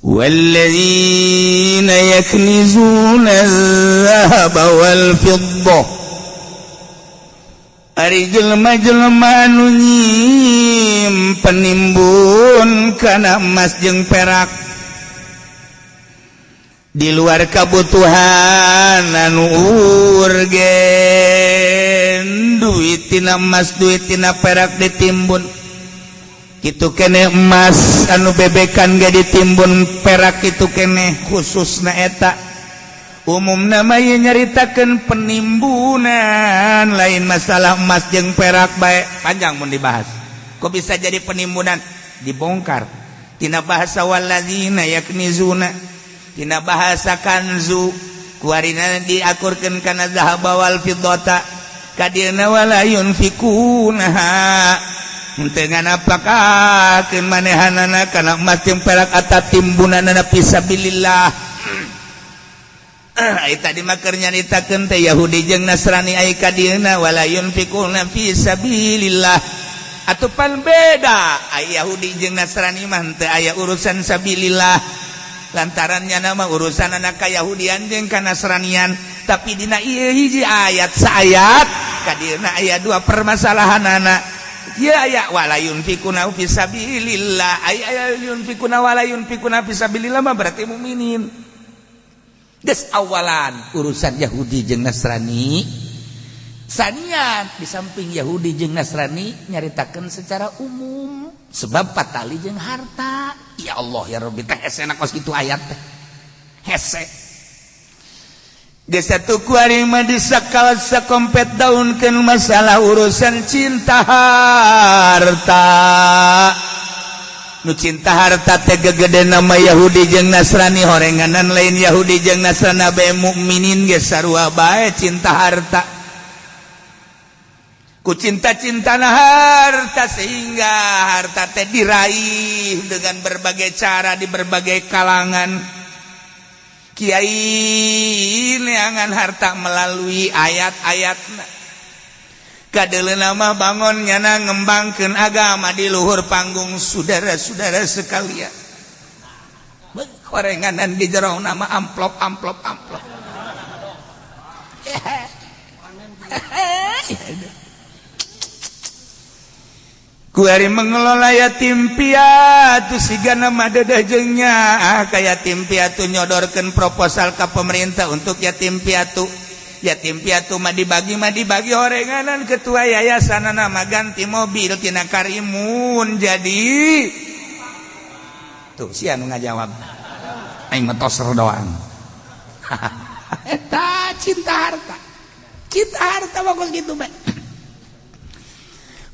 والذين يكنزون الذهب والفضة ari jelema-jelema anu nyimpen nimbun kana emas jeung perak di luar kabutuhan anu urgen, duit tina emas duit tina perak ditimbun. Kitu kene emas anu bebekan ge ditimbun, perak kitu kene khususna eta. Umumna mah ieu nyaritakeun penimbunan, lain masalah emas jeung perak bae, panjang mun dibahas. Kok bisa jadi penimbunan? Dibongkar tina bahasa walladzina yaknizuna, tina bahasa kanzu kuarina diakurkeun kana zahaba wal fiddata kadieuna wala yunfikunaha. Henteu nganapakakeun manehanana kana emas jeung perak atawa timbunanana fisabilillah. Ai tadi mah keur nyaritakeun teh Yahudi jeung Nasrani ai kadieuna wala yunfikuna fisabilillah. Atuh pan beda ai Yahudi jeung Nasrani mah henteu aya urusan sabilillah. Lantarannya nama urusan anak kayahudian jeung kanasranian, tapi dina ieu hiji ayat saayat kadieuna aya dua permasalahanana. Ya ya wala yunfikuna fi sabilillah, ay yunfikuna wala yunfikuna fi sabilillah mah berarti mukminin. Geus awalan urusan Yahudi jeung Nasrani. Sanian di samping Yahudi jeung Nasrani nyaritakeun secara umum sebab patali jeung harta. Ya Allah ya Rabbi teh hesena kos kitu ayat teh. Hese. Geus satu kuari mah disakal sakompet daunkeun masalah urusan cinta harta. Nu cinta harta teh gegede nama Yahudi jeung Nasrani horenganan lain Yahudi jeung Nasrani bae mukminin geus sarua bae cinta harta. Ku cinta-cintana harta sehingga harta teh diraih dengan berbagai cara di berbagai kalangan. Kiai neangan harta melalui ayat-ayatna. Kadeuleuna mah bangon nyana ngembangkeun agama di luhur panggung saudara-saudara sekalian. Horenganan di jero nama amplop amplop amplop. Kuari mengelola yatim piatu sigana mah dedeh jeung nyaah ka yatim piatu nyodorkeun proposal ka pemerintah untuk yatim piatu. Yatim piatu mah dibagi horenganan ketua yayasan nama ganti mobil tina Karimun jadi. Tuh sia nu ngajawab. Aing mah toser doang. Eta cinta harta. Cinta harta bagus gitu bae.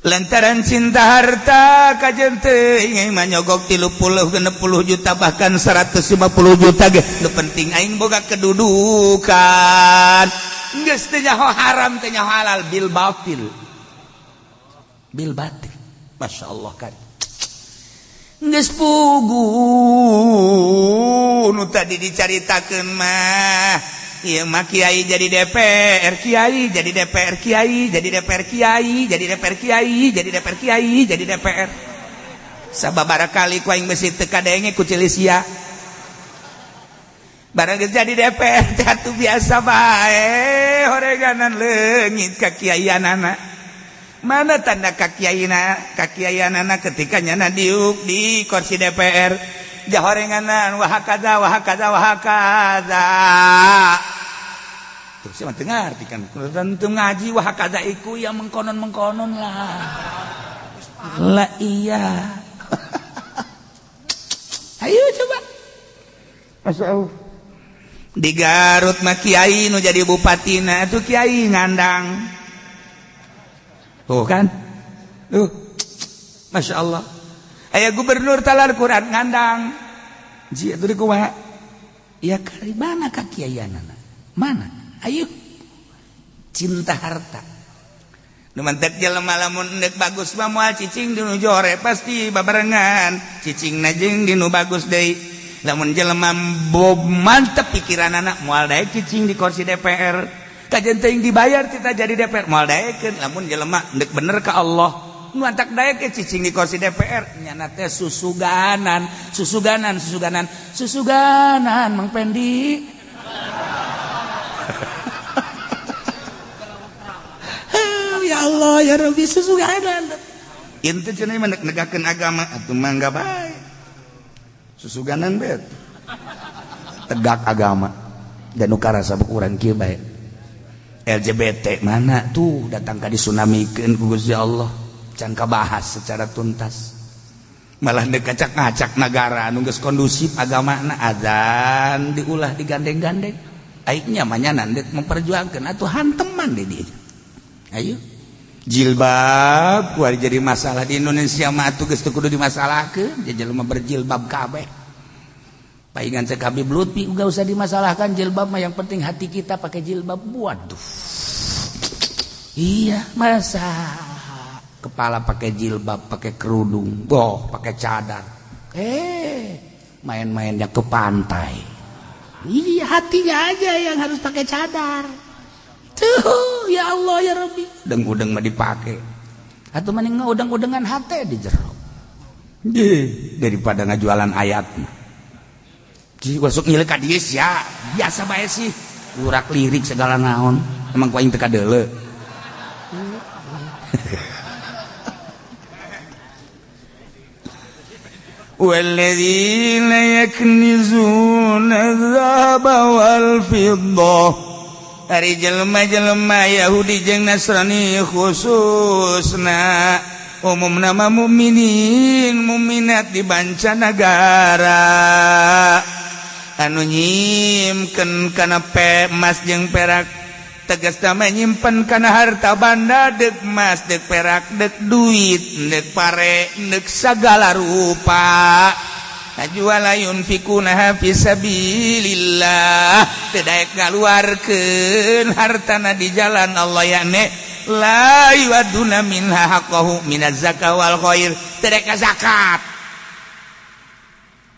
Lantaran cinta harta kajen teuing mah nyogok 30 60 juta bahkan 150 juta ge nu penting aing boga kedudukan. Geus teu nyaho haram teu nyaho halal bil batil. Bil batil. Masyaallah kan. Geus pugu nu tadi dicaritakeun mah. Ieu mah kiai jadi DPR, kiai jadi DPR, kiai jadi DPR, kiai jadi DPR, kiai jadi DPR, kiai jadi DPR. Sababaraha kali ku aing besi teu kadenge ku Cilisia. Barang geus jadi DPR teh atuh biasa bae horeganan leungit ka kiaianana. Mana tanda ka kiaina, ka kiaianana ketika nyana diuk di kursi DPR. Jahorenganan wahakaza wahakaza wahakaza. Terus saya teu ngarti kan tentu ngaji wahakaza iku yang mengkonon-mengkonon lah. Lah iya. Ayo coba. Masya Allah. Di Garut mah kiai nu jadi bupatina atuh kiai ngandang. Tuh kan? Tuh. Masya Allah. Aya gubernur talar Quran ngandang. Ji atuh di kumaha? Ya kari mana ka kiaianana? Mana? Ayo. Cinta harta. Nu mantek jelema lamun endek bagus mah moal cicing di nu jore pasti babarengan. Cicingna jeung di nu bagus deui. Lamun jelema mantep pikiranana moal daek cicing di kursi DPR. Kajen teuing dibayar kita jadi DPR moal daekeun. Lamun jelema endek bener ka Allah nu antak daek cicing di kursi DPR nyana teh susuganan susuganan susuganan susuganan Mang Pendi. Ya Allah ya Rabbi susuganan inti cenah mah negakeun agama atuh mangga bae susuganan bet tegak agama dan nu karasa urang kieu bae. LGBT mana tuh datang ka disunamikeun ku Gusti Allah can kabahas secara tuntas malah dek ngacak-ngacak negara anu geus kondusif agamana azan diulah digandeng-gandeng aing nya mah nya ndek memperjuangkeun atuh hanteman di dieu. Ayo jilbab kuari jadi masalah di Indonesia mah atuh geus teu kudu dimasalahkeun jelema berjilbab kabeh. Paingan cek Habib Lutfi enggak usah dimasalahkan jilbab mah yang penting hati kita pakai jilbab. Waduh. Iya, masa kepala pakai jilbab, pakai kerudung, boh, pakai cadar. Main-mainnya ke pantai. Iya, hatinya aja yang harus pakai cadar. Tuh, ya Allah ya Rabbi. Udeng-udeng mah dipake. Atau mending udeng-udengan hati di jero. Daripada ngajualan ayat. Ji masuk ngilik ka dieu sia, biasa bae sih. Urak lirik segala naon. Emang ku aing teu kadeuleu. Walladzina yaknizuna dzahaba wal fiddah. Ari jelema-jelema Yahudi jeung Nasrani khususna umum nama mukminin mukminat di bancanagara. anu nyimpen kana emas jeung perak tegas nama nyimpen kana harta banda dek emas dek perak dek duit dek pare dek sagala rupa. Najuala yunfikunaha fisabilillah teu daek ngaluarkeun hartana di jalan Allah yakni la yuaduna minha haqqahu minaz zakah wal khair teu daek zakat.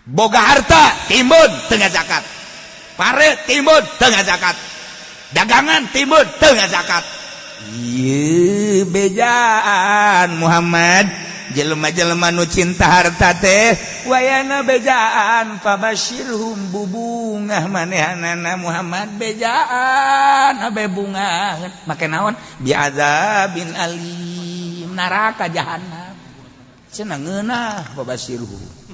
Boga harta timbun teu zakat, pare timbun teu zakat, dagangan timbun teu zakat. Ieu bejaan Muhammad jelema-jelema nu cinta harta teh wayana bejaan fabasyirhum bubungah manehanana Muhammad bejaan abe bungah make naon bi'adzabin alim neraka jahanam cenah ngeunah fabasyirhum.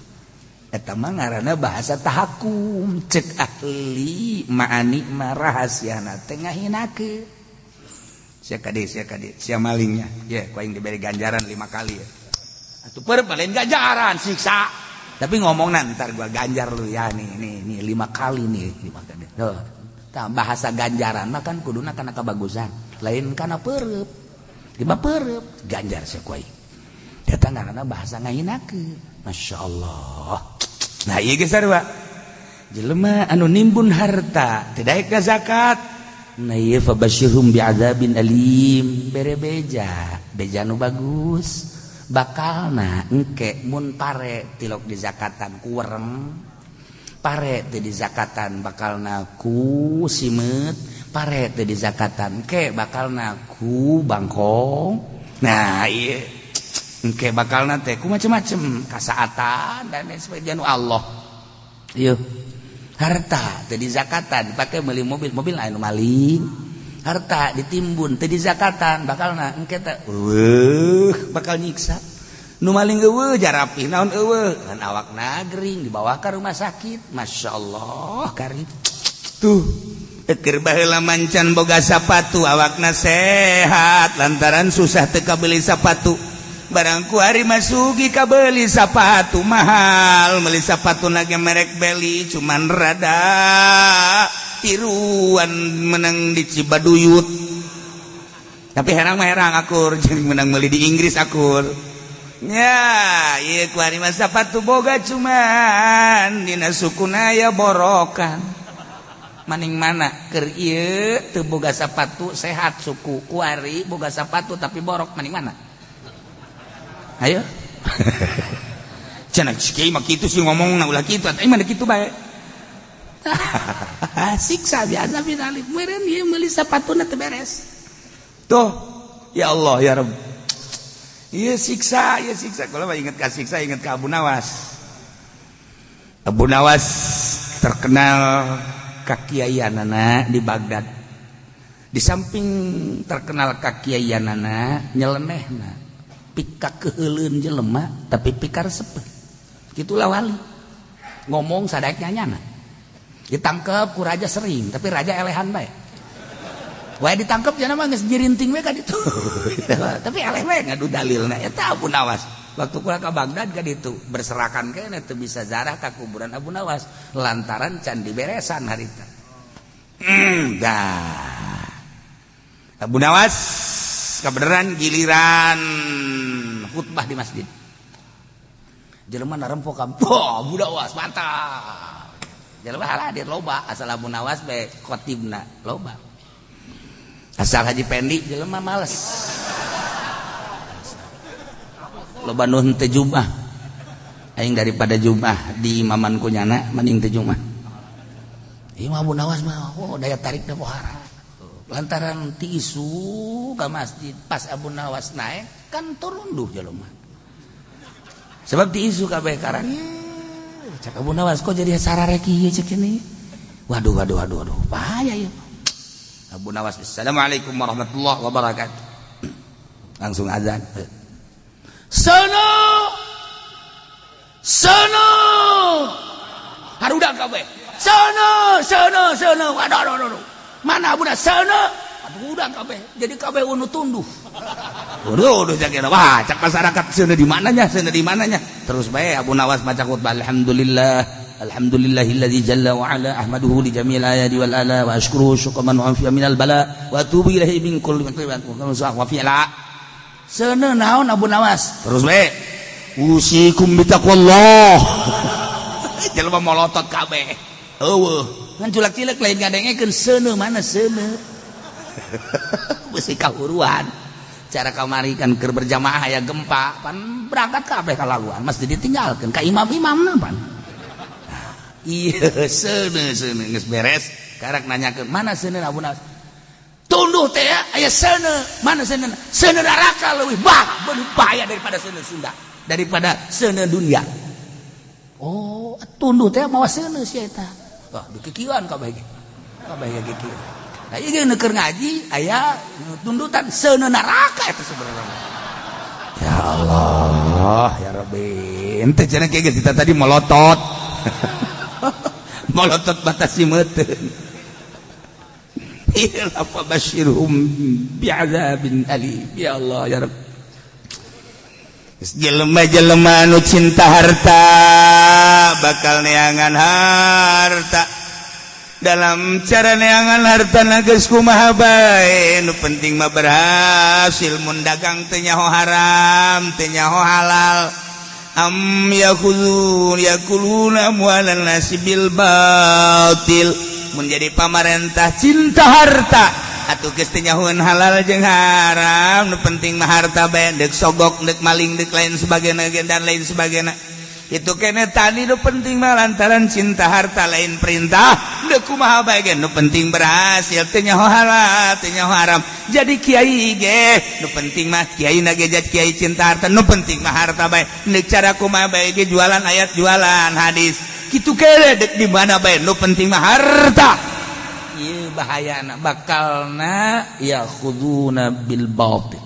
Eta mah ngaranna bahasa tahakum cek ahli ma'ani mah rahasiana teh ngahinakeun. Sia kade sia kade sia malingnya ye ku aing diberi ganjaran 5 kali ya. Atuh peureum lain ganjaran siksa. Tapi ngomongna ntar gua ganjar lu ya nih nih nih 5 kali nih 5 kali. Tuh. Tah bahasa ganjaran mah kan kuduna kana kabagusan, lain kana peureum. Lima peureum ganjar sia ku aing. Eta ngaranna bahasa ngahinakeun. Masya Allah. Nah ieu geus sarua. Jelema anu nimbun harta teu daek ka zakat. Nah ieu fabasyirhum bi'adzabin alim. Bere beja, beja nu bagus. Bakalna engke mun pare tilok di zakatan ku wereng. Pare teu di zakatan bakalna ku simeut, pare teu di zakatan ke bakalna ku bangkong. Nah ieu engke bakalna teh ku macem-macem kasaatan dan lain sebagainya nu Allah. Ieu harta teu dizakatan dipake meuli mobil, mobil anu maling. Harta ditimbun teu dizakatan bakalna engke teh eueuh bakal nyiksa. Nu maling eueuh jarapih naon eueuh ngan awakna gering dibawa ka rumah sakit. Masyaallah kari. Tuh keur baheula mancan boga sapatu awakna sehat lantaran susah teu kabeuli sapatu. Barang ku hari masuki kabeli sapatu mahal, beli sapatu nage merek beli cuman rada tiruan menang di Cibaduyut. Tapi herang mah herang akur jeung menang meuli di Inggris akur. Ya, ieu ku hari mah sapatu boga cuman dina sukuna aya borokan. Maning mana keur ieu teu boga sapatu sehat suku, ku hari boga sapatu tapi borok maning mana? Ayo. Cenah kieu mah kitu sih ngomongna ulah kitu atuh mana kitu bae. Siksa biasa finali meureun ieu meuli sapatuna teu beres. Tuh, ya Allah ya Rabb. Ieu siksa, ieu siksa. Kalau mah inget ka siksa inget ka Abu Nawas. Abu Nawas terkenal kakiaianana di Baghdad. Di samping terkenal kakiaianana nyelenehna. Pika keheuleun jelema tapi pika resep. Gitulah wali. Ngomong sadaek nyanyana. Ditangkep ku raja sering, tapi raja elehan bae. Wae ditangkep cenah mah geus jirinting we ka ditu. Tapi eleh we ngadu dalilna eta Abu Nawas. Waktu kula ka Baghdad ka ditu berserakan keneh teu bisa zarah ka kuburan Abu Nawas lantaran can diberesan harita. Dah. Abu Nawas kebenaran giliran khutbah di masjid. Jelema narempok ka Abu Nawas mantap. Jelema hadir loba asal Abu Nawas be khotibna loba. Asal Haji Pendi jelema males. Loba nu henteu Jumat. Aing daripada Jumat di imaman ku nyana mending teu Jumat. Ieu mah Abu Nawas mah oh daya tarikna pohara. Lantaran ti isu ka masjid pas Abu Nawas naik kan turunduh jelema. Sebab ti isu kabeh karang. Cak Abu Nawas kok jadi sararek ieu cek ini. Waduh waduh waduh waduh bahaya ieu. Abu Nawas assalamualaikum warahmatullahi wabarakatuh. Langsung azan. Sono sono harudang kabeh. Sono sono sono waduh waduh waduh. Mana Abu Nawas sono aduh udang kabeh. Jadi kabeh unu tunduh. Waduh udah cak wah cak masyarakat seuneu di mananya seuneu di mananya. Terus bae Abu Nawas maca khutbah alhamdulillah Alhamdulillahilladzi jalla wa ala ahmaduhu li jamil ayati wal ala wa ashkuruhu syukran man afiya minal bala wa atubu ilaihi min kulli wa fi'la. Seuneu naon Abu Nawas? Terus we. Usikum bitaqwallah. Jelema molotot kabeh. Eueuh, ngan culak-cilek lain ngadengekeun seuneu mana seuneu. Beusi kahuruan. Cara kamari kan keur berjamaah aya gempa, pan berangkat kabeh kalaluan, masjid ditinggalkeun ka imam-imamna pan. Iya, seuneu seuneu geus beres, karak nanyakeun mana seuneu Abu Nawas. Tunduh teh aya seuneu, mana seuneu? Seuneu neraka leuwih bah, bahaya daripada seuneu Sunda, daripada seuneu dunia. Oh, tunduh teh mawa seuneu sia eta. Wah, dikikieuan kabeh ge. Kabeh ge kikieuan. Nah, ieu keur ngaji aya tundutan seuneu neraka eta sebenarnya. Ya Allah, ya Rabbi. Ente cenah kieu geus kita tadi molotot. Molotot batasi meuteun. Ila fabashirhum bi'adzabin alim. Ya Allah, ya Rabbi. Jelema-jelema anu cinta harta bakal neangan harta. Dalam cara neangan harta geus kumaha bae, nu penting mah berhasil mun dagang teu nyaho haram, teu nyaho halal. Am yakhuzun yakuluna amwalan nasi bil batil. Mun jadi pamarentah cinta harta atuh geus teu nyahoeun halal jeung haram, nu penting mah harta bae, deuk sogok, deuk maling, deuk lain sebagainya dan lain sebagainya. Itu kene tani nu penting mah lantaran cinta harta lain perintah deuk kumaha bae ge nu penting berhasil, teu nyaho halal, teu nyaho haram. Jadi kiai ge nu penting mah kiai na ge jadi kiai cinta harta, nu penting mah harta bae, deuk cara kumaha bae ge jualan ayat, jualan hadis. Kitu kene deuk di mana bae nu penting mah harta. Ieu bahayana bakalna ya khuduna bil batil.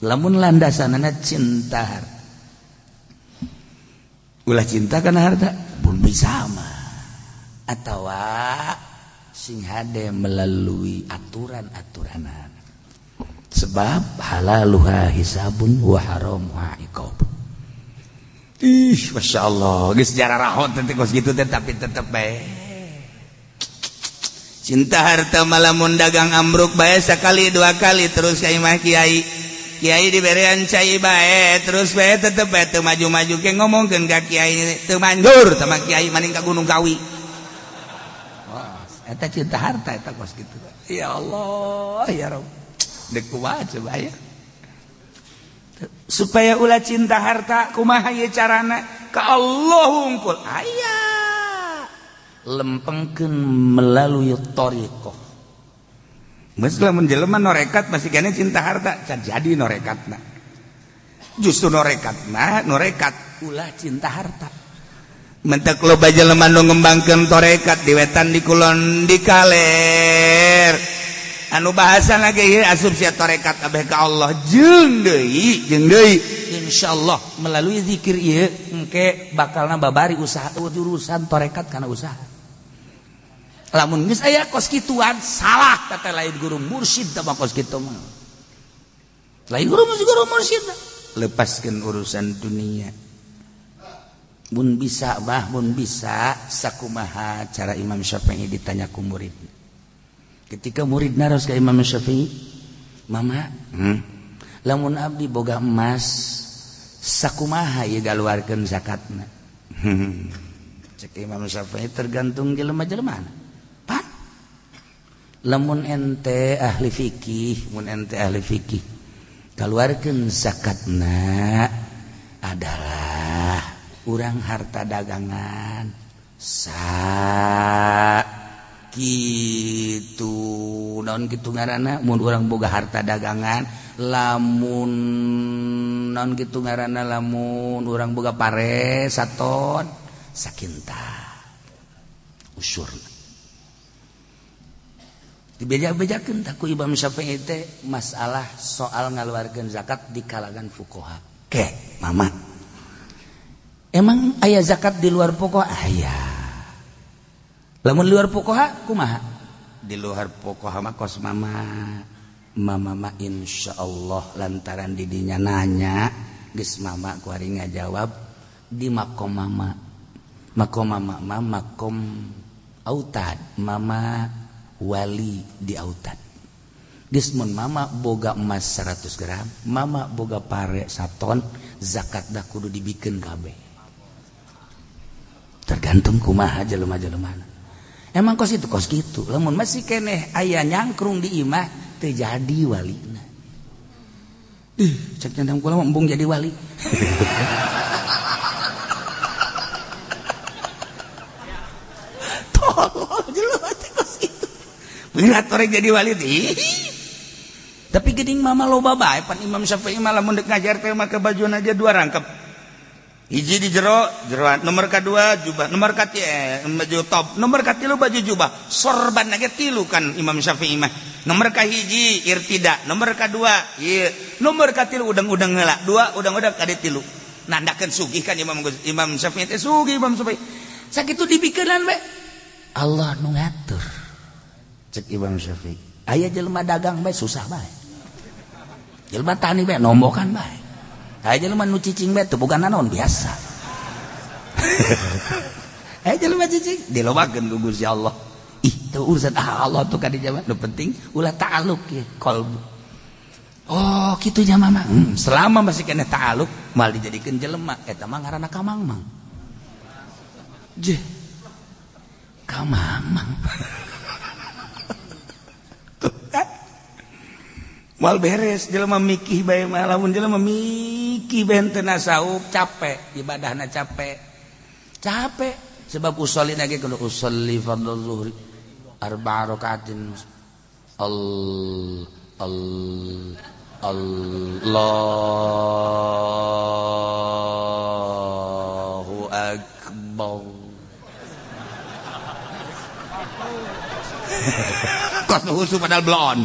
Lamun landasanana cinta harta. Ulah cinta kana harta pun bisa mah. Atawa sing hade melalui aturan-aturanan. Sebab halaluha hisabun wa haramuha iqab. Ih, Masya Allah, geus sejarah rahon teh kos kitu teh tapi tetep bae. Cinta harta malamun dagang ambruk bae sekali dua kali terus ka imah kiai. Kiai diberean cai bae terus bae tetep bae teu maju-maju ke ngomongkeun ka kiai teu manjur sama kiai maning ka Gunung Kawi. Wah, eta cinta harta eta kos kitu. Ya Allah, ya Rabb. Deuk kumaha coba ya. Supaya ulah cinta harta kumaha ieu carana? Ka Allah hungkul. Aya. Lempengkeun melalui thariqah. Geus lamun jelema norekat masih kene cinta harta, can jadi norekatna. Justru norekatna, norekat ulah cinta harta. Mentek loba jelema nu ngembangkeun torekat di wetan, di kulon, di kaler. Anu bahasa lagi ieu asup sia torekat abeh ka Allah jeung deui, jeung deui. Insyaallah melalui zikir ieu engke bakalna babari usaha urusan torekat kana usaha. Lamun geus aya kos kituan salah kata lain guru mursyid teh kos kitu mah. Lain guru guru mursyid lepaskeun urusan dunia. Mun bisa bah, mun bisa sakumaha cara Imam Syafi'i ditanya ku murid. Ketika murid naros ka Imam Syafi'i, "Mama, lamun abdi boga emas sakumaha ieu galuarkeun zakatna?" Cek Imam Syafi'i tergantung jelema-jelemana. Pan lamun ente ahli fikih, mun ente ahli fikih kaluarkeun zakatna adalah urang harta dagangan sa kitu naon kitu ngaranna mun urang boga harta dagangan lamun naon kitu ngaranna lamun urang boga pare saton sakinta usurna dibeja-bejakeun tah ku Imam Syafi'i teh masalah soal ngaluarkeun zakat di kalangan fuqaha. Ke mama emang aya zakat di luar fuqaha? Aya. Lamun luar fuqaha kumaha? Di luar fuqaha mah kos mama. Mama mah insyaallah lantaran didinya nanya geus mama ku ari ngajawab di makom mama. Makom mama mah makom autad, mama wali di autad. Geus mun mama boga emas 100 gram, mama boga pare 1 ton, zakat dah kudu dibikeun kabeh. Tergantung kumaha jelema-jelemana. Emang kos itu kos kitu. Lamun masih keneh aya nyangkrung di imah teu jadi walina. Ih, cek nyandang kula mah embung jadi wali. Tolol jelema teh kos kitu. Berat orang jadi wali teh. Tapi geuning mama loba bae pan Imam Syafi'i mah lamun deuk ngajar teh make bajuna aja 2 rangkep. Hiji di jero, jeroan nomor kedua jubah, nomor katilu baju top, nomor katilu baju jubah, sorban ge tilu kan Imam Syafi'i mah. Nomor kahiji irtida, nomor kadua ieu, nomor katilu udang-udang heula, dua udang-udang kade tilu. Nandakeun sugih kan Imam Syafi'i teh sugih Imam Syafi'i. Sakitu dipikeunan we. Allah nu ngatur. Cek Imam Syafi'i. Aya jelema dagang bae susah bae. Jelema tani bae nombokan bae. Aya jelema nu cicing bae teu boga nanaon biasa. Aya jelema cicing dilobakeun ku Gusti Allah. Ih, teu urusan Allah tuh ka di zaman. Nu penting ulah ta'aluk ye qalbu. Oh, kitu nya mama. Selama masih kena ta'aluk mal dijadikeun jelema eta mah ngaranna kamangmang. Jeh. Kamangmang. Tuh kan? Moal beres jelema mikih bae mah lamun jelema mikih bae teu nasaup capek ibadahna capek. Capek sebab usolli lagi kudu usolli fardhu zuhri arba'a rakaatin Allahu akbar. Kos nu husu padahal blon.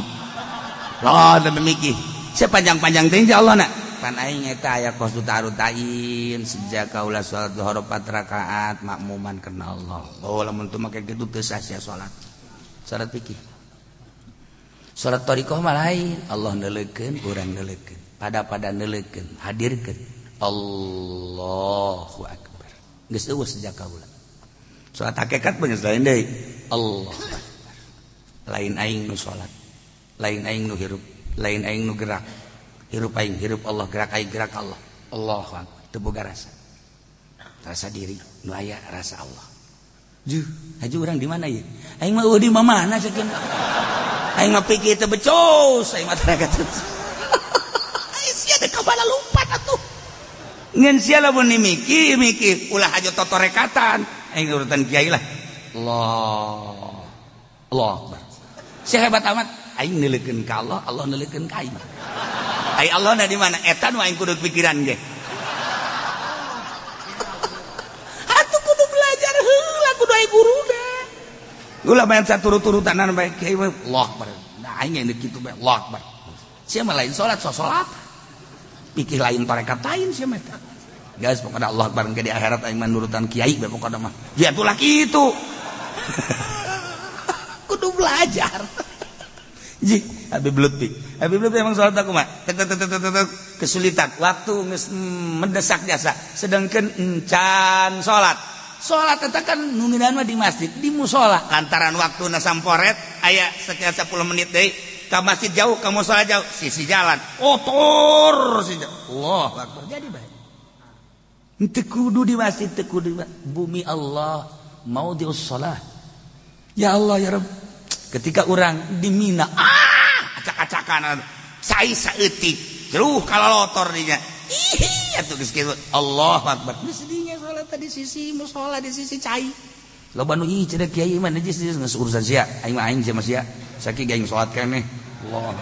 Loh, memikih. Sepanjang-panjang teh insyaallah nak. Pan aing eta aya kos tarutain sejak kaula salat zuhur 4 rakaat makmuman karena Allah. Oh, lamun teu make kitu teu sah sia salat. Salat fikih. Salat thariqah mah lain, Allah neuleukeun, urang neuleukeun. Pada-pada neuleukeun, hadirkeun. Allahu akbar. Geus eueuh sejak kaula. Salat hakikat mah geus lain deui. Allah akbar. Lain aing nu salat. Lain aing nu hirup, lain aing nu gerak. Hirup aing, hirup Allah, gerak aing, gerak Allah. Allahu akbar. Teu boga rasa. Rasa diri, nu aya rasa Allah. Juh, haji urang di mana ieu? Aing mah eueuh di mana sakeun. Aing mah pikir teu becus, aing mah tenaga teu. Aing sia teh kabala lumpat atuh. Ngan sia lamun mikir, mikir ulah hajo totorekatan. Aing urutan kiai lah. Allah. Allah akbar. Sia hebat amat. Aing neuleukeun ka Allah, Allah neuleukeun ka aing. Ai Allah na di mana? Eta nu aing kudu pikiran ge. Atuh kudu belajar heula kudu aya guruna. Ulah main saturut-turutanan bae kiai Allah akbar. Nah aing geus kitu bae Allah akbar. Sia mah lain salat, so salat. Pikir lain tarekat lain sia mah eta. Guys, pokona Allah akbar engke di akhirat aing mah nurutan kiai bae pokona mah. Ya atulah kitu. Kudu belajar. Ji, Habib Lutfi. Habib Lutfi emang salat aku mah. Kesulitan, waktu mendesak jasa. Sedangkan encan salat. Salat eta kan nu ngeunaan mah di masjid, di musola. Lantaran waktuna samporet aya sekitar 10 menit deui ka masjid jauh, ka musola jauh, sisi jalan. Otor si Allah akbar. Jadi bae. Teu kudu di masjid, teu kudu di bumi Allah, maudhi'us shalah. Ya Allah ya Rabb. Ketika orang di Mina, acak-acakan, sai saeutik, jeruh kalalotor dinya. Ih, atuh geus kitu. Allahu akbar. Geus dinya salat di sisi musala di sisi cai. Loba nu ieu cenah kiai mah najis geus urusan sia. Aing mah aing sia mah sia. Sakieu aing salat keneh. Allah.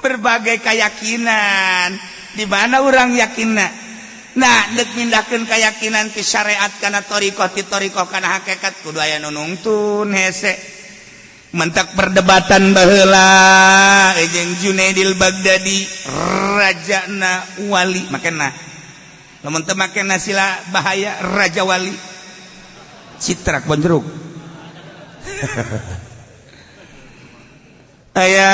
Berbagai keyakinan. Di mana orang yakinna? Nah, dek mindahkeun keyakinan ti syariat kana thariqah, ti thariqah kana hakikat kudu aya nu nungtun hese. Mentak perdebatan baheula jeung Junaidil Baghdadi rajana wali makena. Lamun teu makena sila bahaya raja wali. Citrak bonjeruk. Aya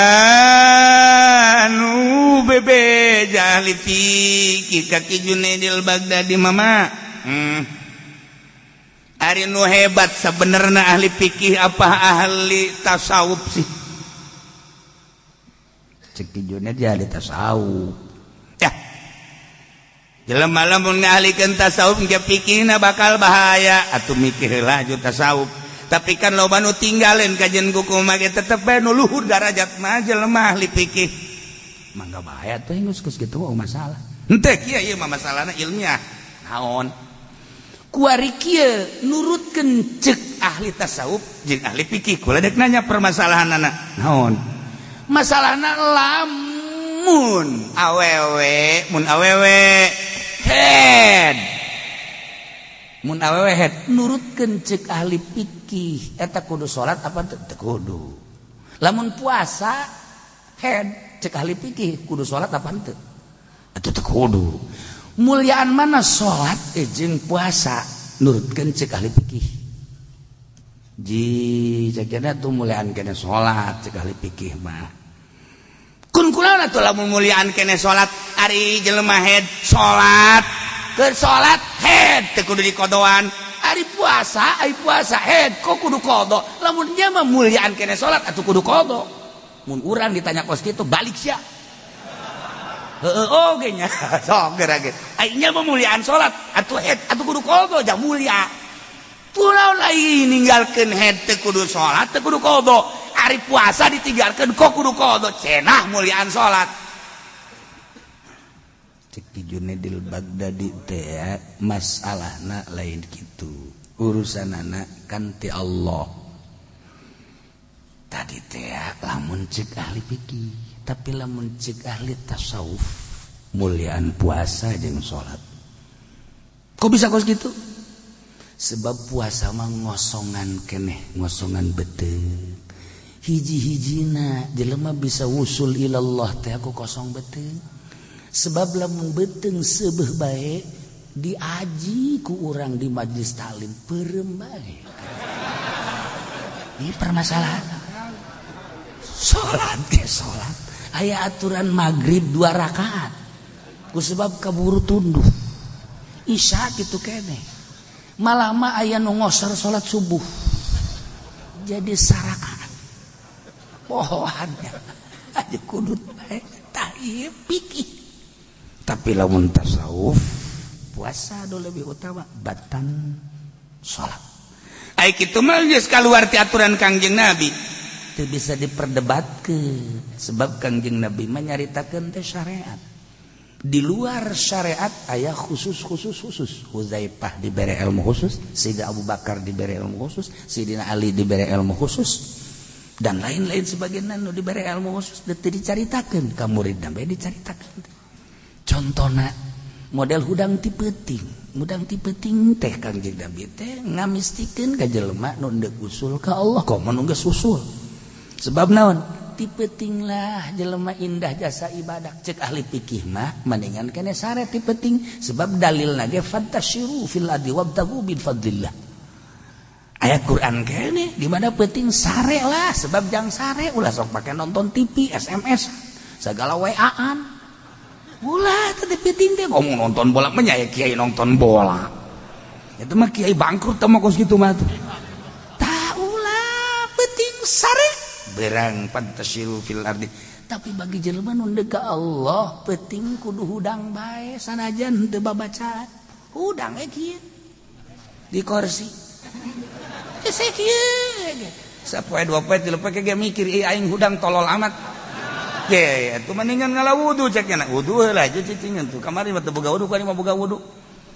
nu bebeja ahli fikih ka Ki Junaidil Baghdadi mama. Ari nu hebat sebenarnya ahli fikih apa ahli tasawuf sih? Cek Ki Junaid dia ahli tasawuf. Ya. Jelema lamun ngahlikeun tasawuf ge fikihna bakal bahaya atuh mikir heula ju tasawuf. Tapi kan loba nu tinggalin kajian kumaha ge tetep bae nu luhur darajat mah jelema ahli fikih. Mangga bahaya tuh geus geus kitu mah masalah. Henteu kieu ieu mah masalahna ilmiah. Naon? Kuari kieu nurutkeun cek ahli tasawuf jeung ahli fikih. Kula dek nanya permasalahanana. Naon? Masalahna lamun awewe mun awewe head mun awewe head nurutkeun cek ahli fikih eta kudu salat apa teu kudu. Lamun puasa head cek ahli fikih kudu salat apa henteu? Atuh teu kudu. Mulyaan mana salat jeung puasa nurutkeun cek ahli fikih? Ji cek tuh mulyaan kene salat cek ahli fikih mah. Kun kunaon atuh lamun mulyaan kene salat ari jelema head salat keur salat head teu kudu dikodoan. Ari puasa head kok kudu kodo. Lamun nya mah mulyaan kene salat atuh kudu kodo. Mun urang ditanya kos kitu balik sia. Heeh oge nya sok geura ge. Ai nya mah mulyaan salat atuh head atuh kudu kodo jang mulia. Kunaon ai ninggalkeun head teu kudu salat teu kudu kodo. Ari puasa ditinggalkeun kok kudu kodo cenah mulyaan salat. Cek Ki Junaidil Baghdadi teh masalahna lain kitu. Urusanana kan ti Allah. Tadi teh lamun cek ahli fikih, tapi lamun cek ahli tasawuf mulyaan puasa jeung salat. Kok bisa kos kitu? Sebab puasa mah ngosongan keneh, ngosongan beuteung. Hiji-hijina jelema bisa wusul ilallah teh aku kosong beuteung. Sebab lamun beuteung seubeuh bae diaji ku urang di majlis taklim peureum bae. Ini permasalahan. Salat ge salat aya aturan maghrib 2 rakaat. Ku sebab kaburu tunduh. Isya kitu keneh. Malah mah aya nu ngosor salat subuh. Jadi sarakaat. Pohoannya aja kudu bae tah ieu fikih. Tapi lamun tasawuf puasa do lebih utama batan salat. Ai kitu mah geus kaluar ti aturan Kangjeng Nabi. Teu bisa diperdebatkeun sebab Kangjeng Nabi mah nyaritakeun teh syariat. Di luar syariat aya khusus khusus khusus. Huzaifah dibere ilmu khusus, Sayyidina Abu Bakar dibere ilmu khusus, Sayyidina Ali dibere ilmu khusus, dan lain-lain sebagainya nu dibere ilmu khusus teu dicaritakeun ka murid bae dicaritakeun. Contohna model hudang ti peuting, hudang ti peuting teh Kangjeng Nabi teh ngamistikeun ka jelema nu deuk usul ka Allah komo nu geus usul. Sebab naon? Ti peuting lah jelema indah jasa ibadah. Cek ahli fikih mah mendingan kene sare ti peuting sebab dalilna ge fantasyiru fil ardi wabtagu min fadlillah. Ayat Quran kene di mana peuting sare lah sebab jang sare ulah sok pake nonton TV, SMS, segala WA-an. Ulah teh peuting teh ngomong nonton bola mah nya kiai nonton bola. Itu mah kiai bangkrut teh mah kos kitu mah. Tah ulah peuting sare berang fantasiru fil ardi. Tapi bagi jelema nu deuk ka Allah peuting kudu hudang bae sanajan teu babacaan. Hudang we kieu di kursi. Geus kieu. Sapoe dua poe tilu poe ge mikir ieu aing hudang tolol amat. Ge atuh mendingan ngala wudu cek nya. Wudu heula aja cicing tuh. Kamari mah teu boga wudu, kamari mah boga wudu.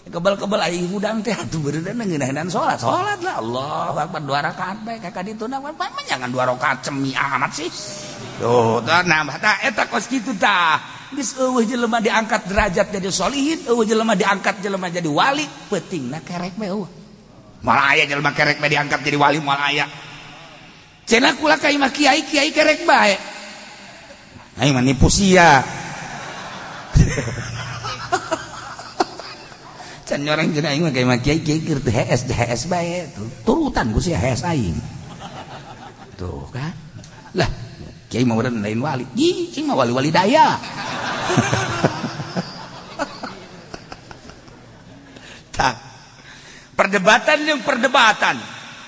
Kebal-kebal aing hudang teh atuh beureunan ngeunaheun salat. Salat lah Allahu akbar 2 rakaat bae ka ditu na mah jangan 2 rakaat cemi amat sih. Tuh tah nambah tah eta kos kitu tah. Geus eueuh jelema diangkat derajat jadi solihin, eueuh jelema diangkat jelema jadi wali, peutingna kerek bae eueuh. Moal aya jelema kerek bae diangkat jadi wali moal aya. Cenah kula ka imah kiai, kiai kerek bae. Aing mah nipu sia. Can nyorang cenah aing mah ka imah kiai, kiai keur teu HS, HS bae tuh. Turutan ku sia HS aing. Tuh kan. Lah, kiai mah urang lain wali. Ih, cing mah wali-wali daya. Perdebatan jeung perdebatan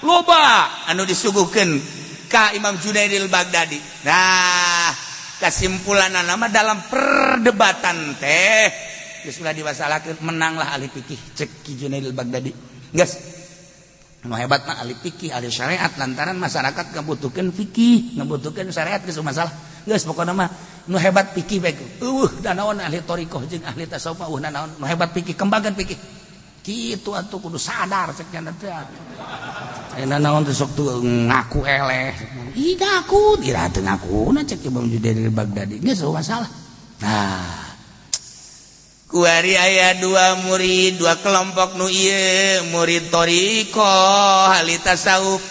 loba anu disuguhkeun ka Imam Junaidil Baghdadi. Nah, kesimpulan nama dalam perdebatan teh geus ulah dimasalahkeun, menanglah ahli fikih cek Ki Junaidil Baghdadi. Geus nu hebat mah ahli fikih, ahli syariat, lantaran masyarakat ngabutuhkeun fikih, ngabutuhkeun syariat, geus masalah. Geus pokona mah nu hebat fikih bae. Eueuh danaon ahli thariqah jeung ahli tasawuf mah eueuh nanaon, nu hebat fikih, kembangkeun fikih. Kitu atuh kudu sadar cek nya teh. Ayeuna naon teh sok tuh ngaku eleh. Ih ngaku, ira teu ngakuna cek Imam Junaidil Baghdadi. Geus masalah. Nah, kuari aya dua murid, dua kelompok, nu ieu murid thariqah ahli tasawuf,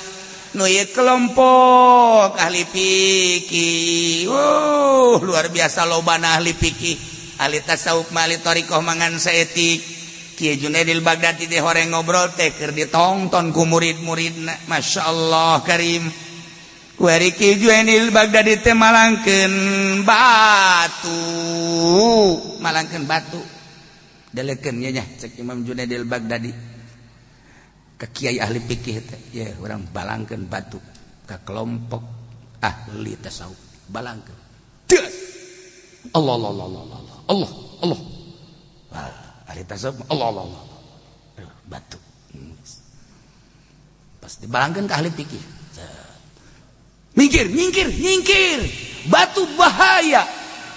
nu ieu kelompok ahli fikih. Luar biasa lobana ahli fikih, ahli tasawuf mah ahli thariqah mangan saetik. Kiai Junaidil Baghdadi teh horeng ngobrol teh keur ditongton ku murid-muridna. Masya Allah karim. Kuari Ki Junaidil Baghdadi teh malangkeun batu, malangkeun batu. Delekeun nya nya cek Imam Junaidil Baghdadi ka kiai ahli fikih teh, ye urang balangkeun batu ka kelompok ahli tasawuf, balangkeun. Allah Allah Allah Allah Allah Allah. Wah, ahli tasawuf Allah Allah Allah. Batu. Pas dibalangkeun ka ahli fikih. Minggir, minggir, nyingkir. Batu bahaya.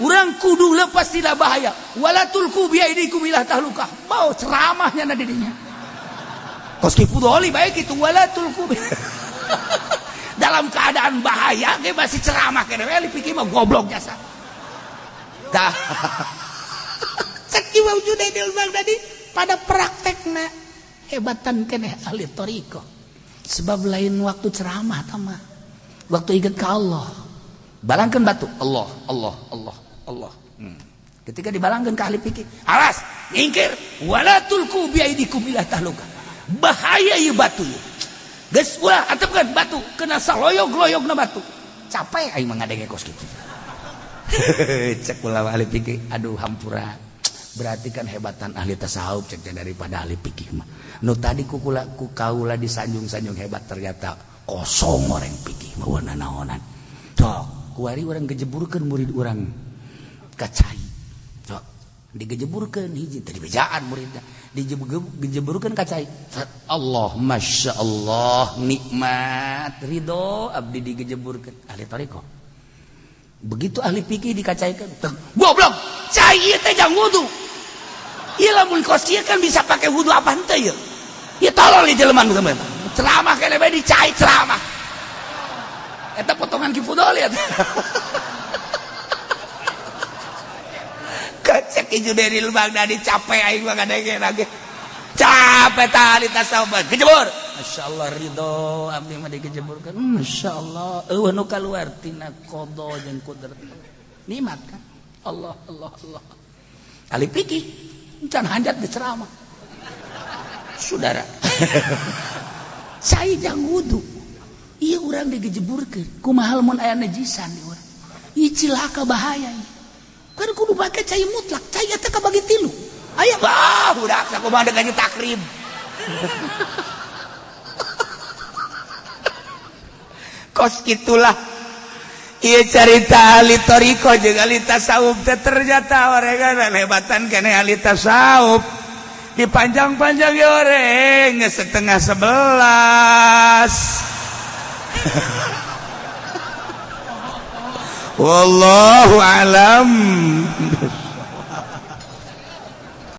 Urang kudu lepas tidak bahaya. Wala tulqu bi aidikum ila tahlukah. Mau ceramahnya na didinya. Kos Ki Fudoli baik itu wala tulqu. Dalam keadaan bahaya ge masih ceramah keneh ahli fikih mah goblok jasa. Tah. Cek Imam Junaidil Baghdadi pada praktekna hebatan keneh ahli thariqah. Sebab lain waktu ceramah tama. Waktu ingat ke Allah. Balangkeun batu, Allah, Allah, Allah, Allah. Ketika dibalangkeun ke ahli fikih, awas, nyingkir, wala tulqu bi aidikum ila tahlukah. Bahaya ieu batu ieu. Geus ulah antepkeun batu, kena saloyog-loyogna batu. Capek aing mah ngadenge kos kitu. Cek ulama ahli fikih, aduh hampura. Berarti kan hebatan ahli tasawuf cek daripada ahli fikih mah. Nu tadi ku kula ku kaula disanjung-sanjung hebat ternyata kosong orang fikih mah nanaonan. Sok kuari urang gejeburkeun murid urang ka cai. Sok digejeburkeun hiji teh dibejaan muridna, digejeburkeun ka cai. Allah Masya Allah nikmat ridho abdi digejeburkeun ahli thariqah. Begitu ahli fikih dikacaikeun, goblok, cai ieu teh jang wudu. Ieu lamun kos kieu kan bisa pakai wudu apa henteu ieu? Ieu tolol ieu jelema nu ceramah keneh bae dicai ceramah. Eta potongan Ki Fudoli eta. Kecek Ki Junaidil Baghdadi capek aing mah ngadenge lagi. Capek tali tasawuf kejebur. Masyaallah ridho abdi mah digejeburkeun. Masyaallah eueuh nu kaluar tina qada jeung qudrat. Nikmat kan? Allah Allah Allah. Ahli fikih can hajat ge ceramah. Saudara. Cai jang wudu. Ieu urang digejeburkeun. Kumaha mun aya najisan di urang. Ieu cilaka bahaya ieu. Kan kudu pake cai mutlak. Cai eta kabagi tilu. Aya bah budak sakumaha deuk takrib. Kos kitulah. Ieu carita ahli thariqah jeung ahli tasawuf teh ternyata orengan hebatan keneh ahli tasawuf. Dipanjang-panjang ya oreng 10:30. Wallahu alam.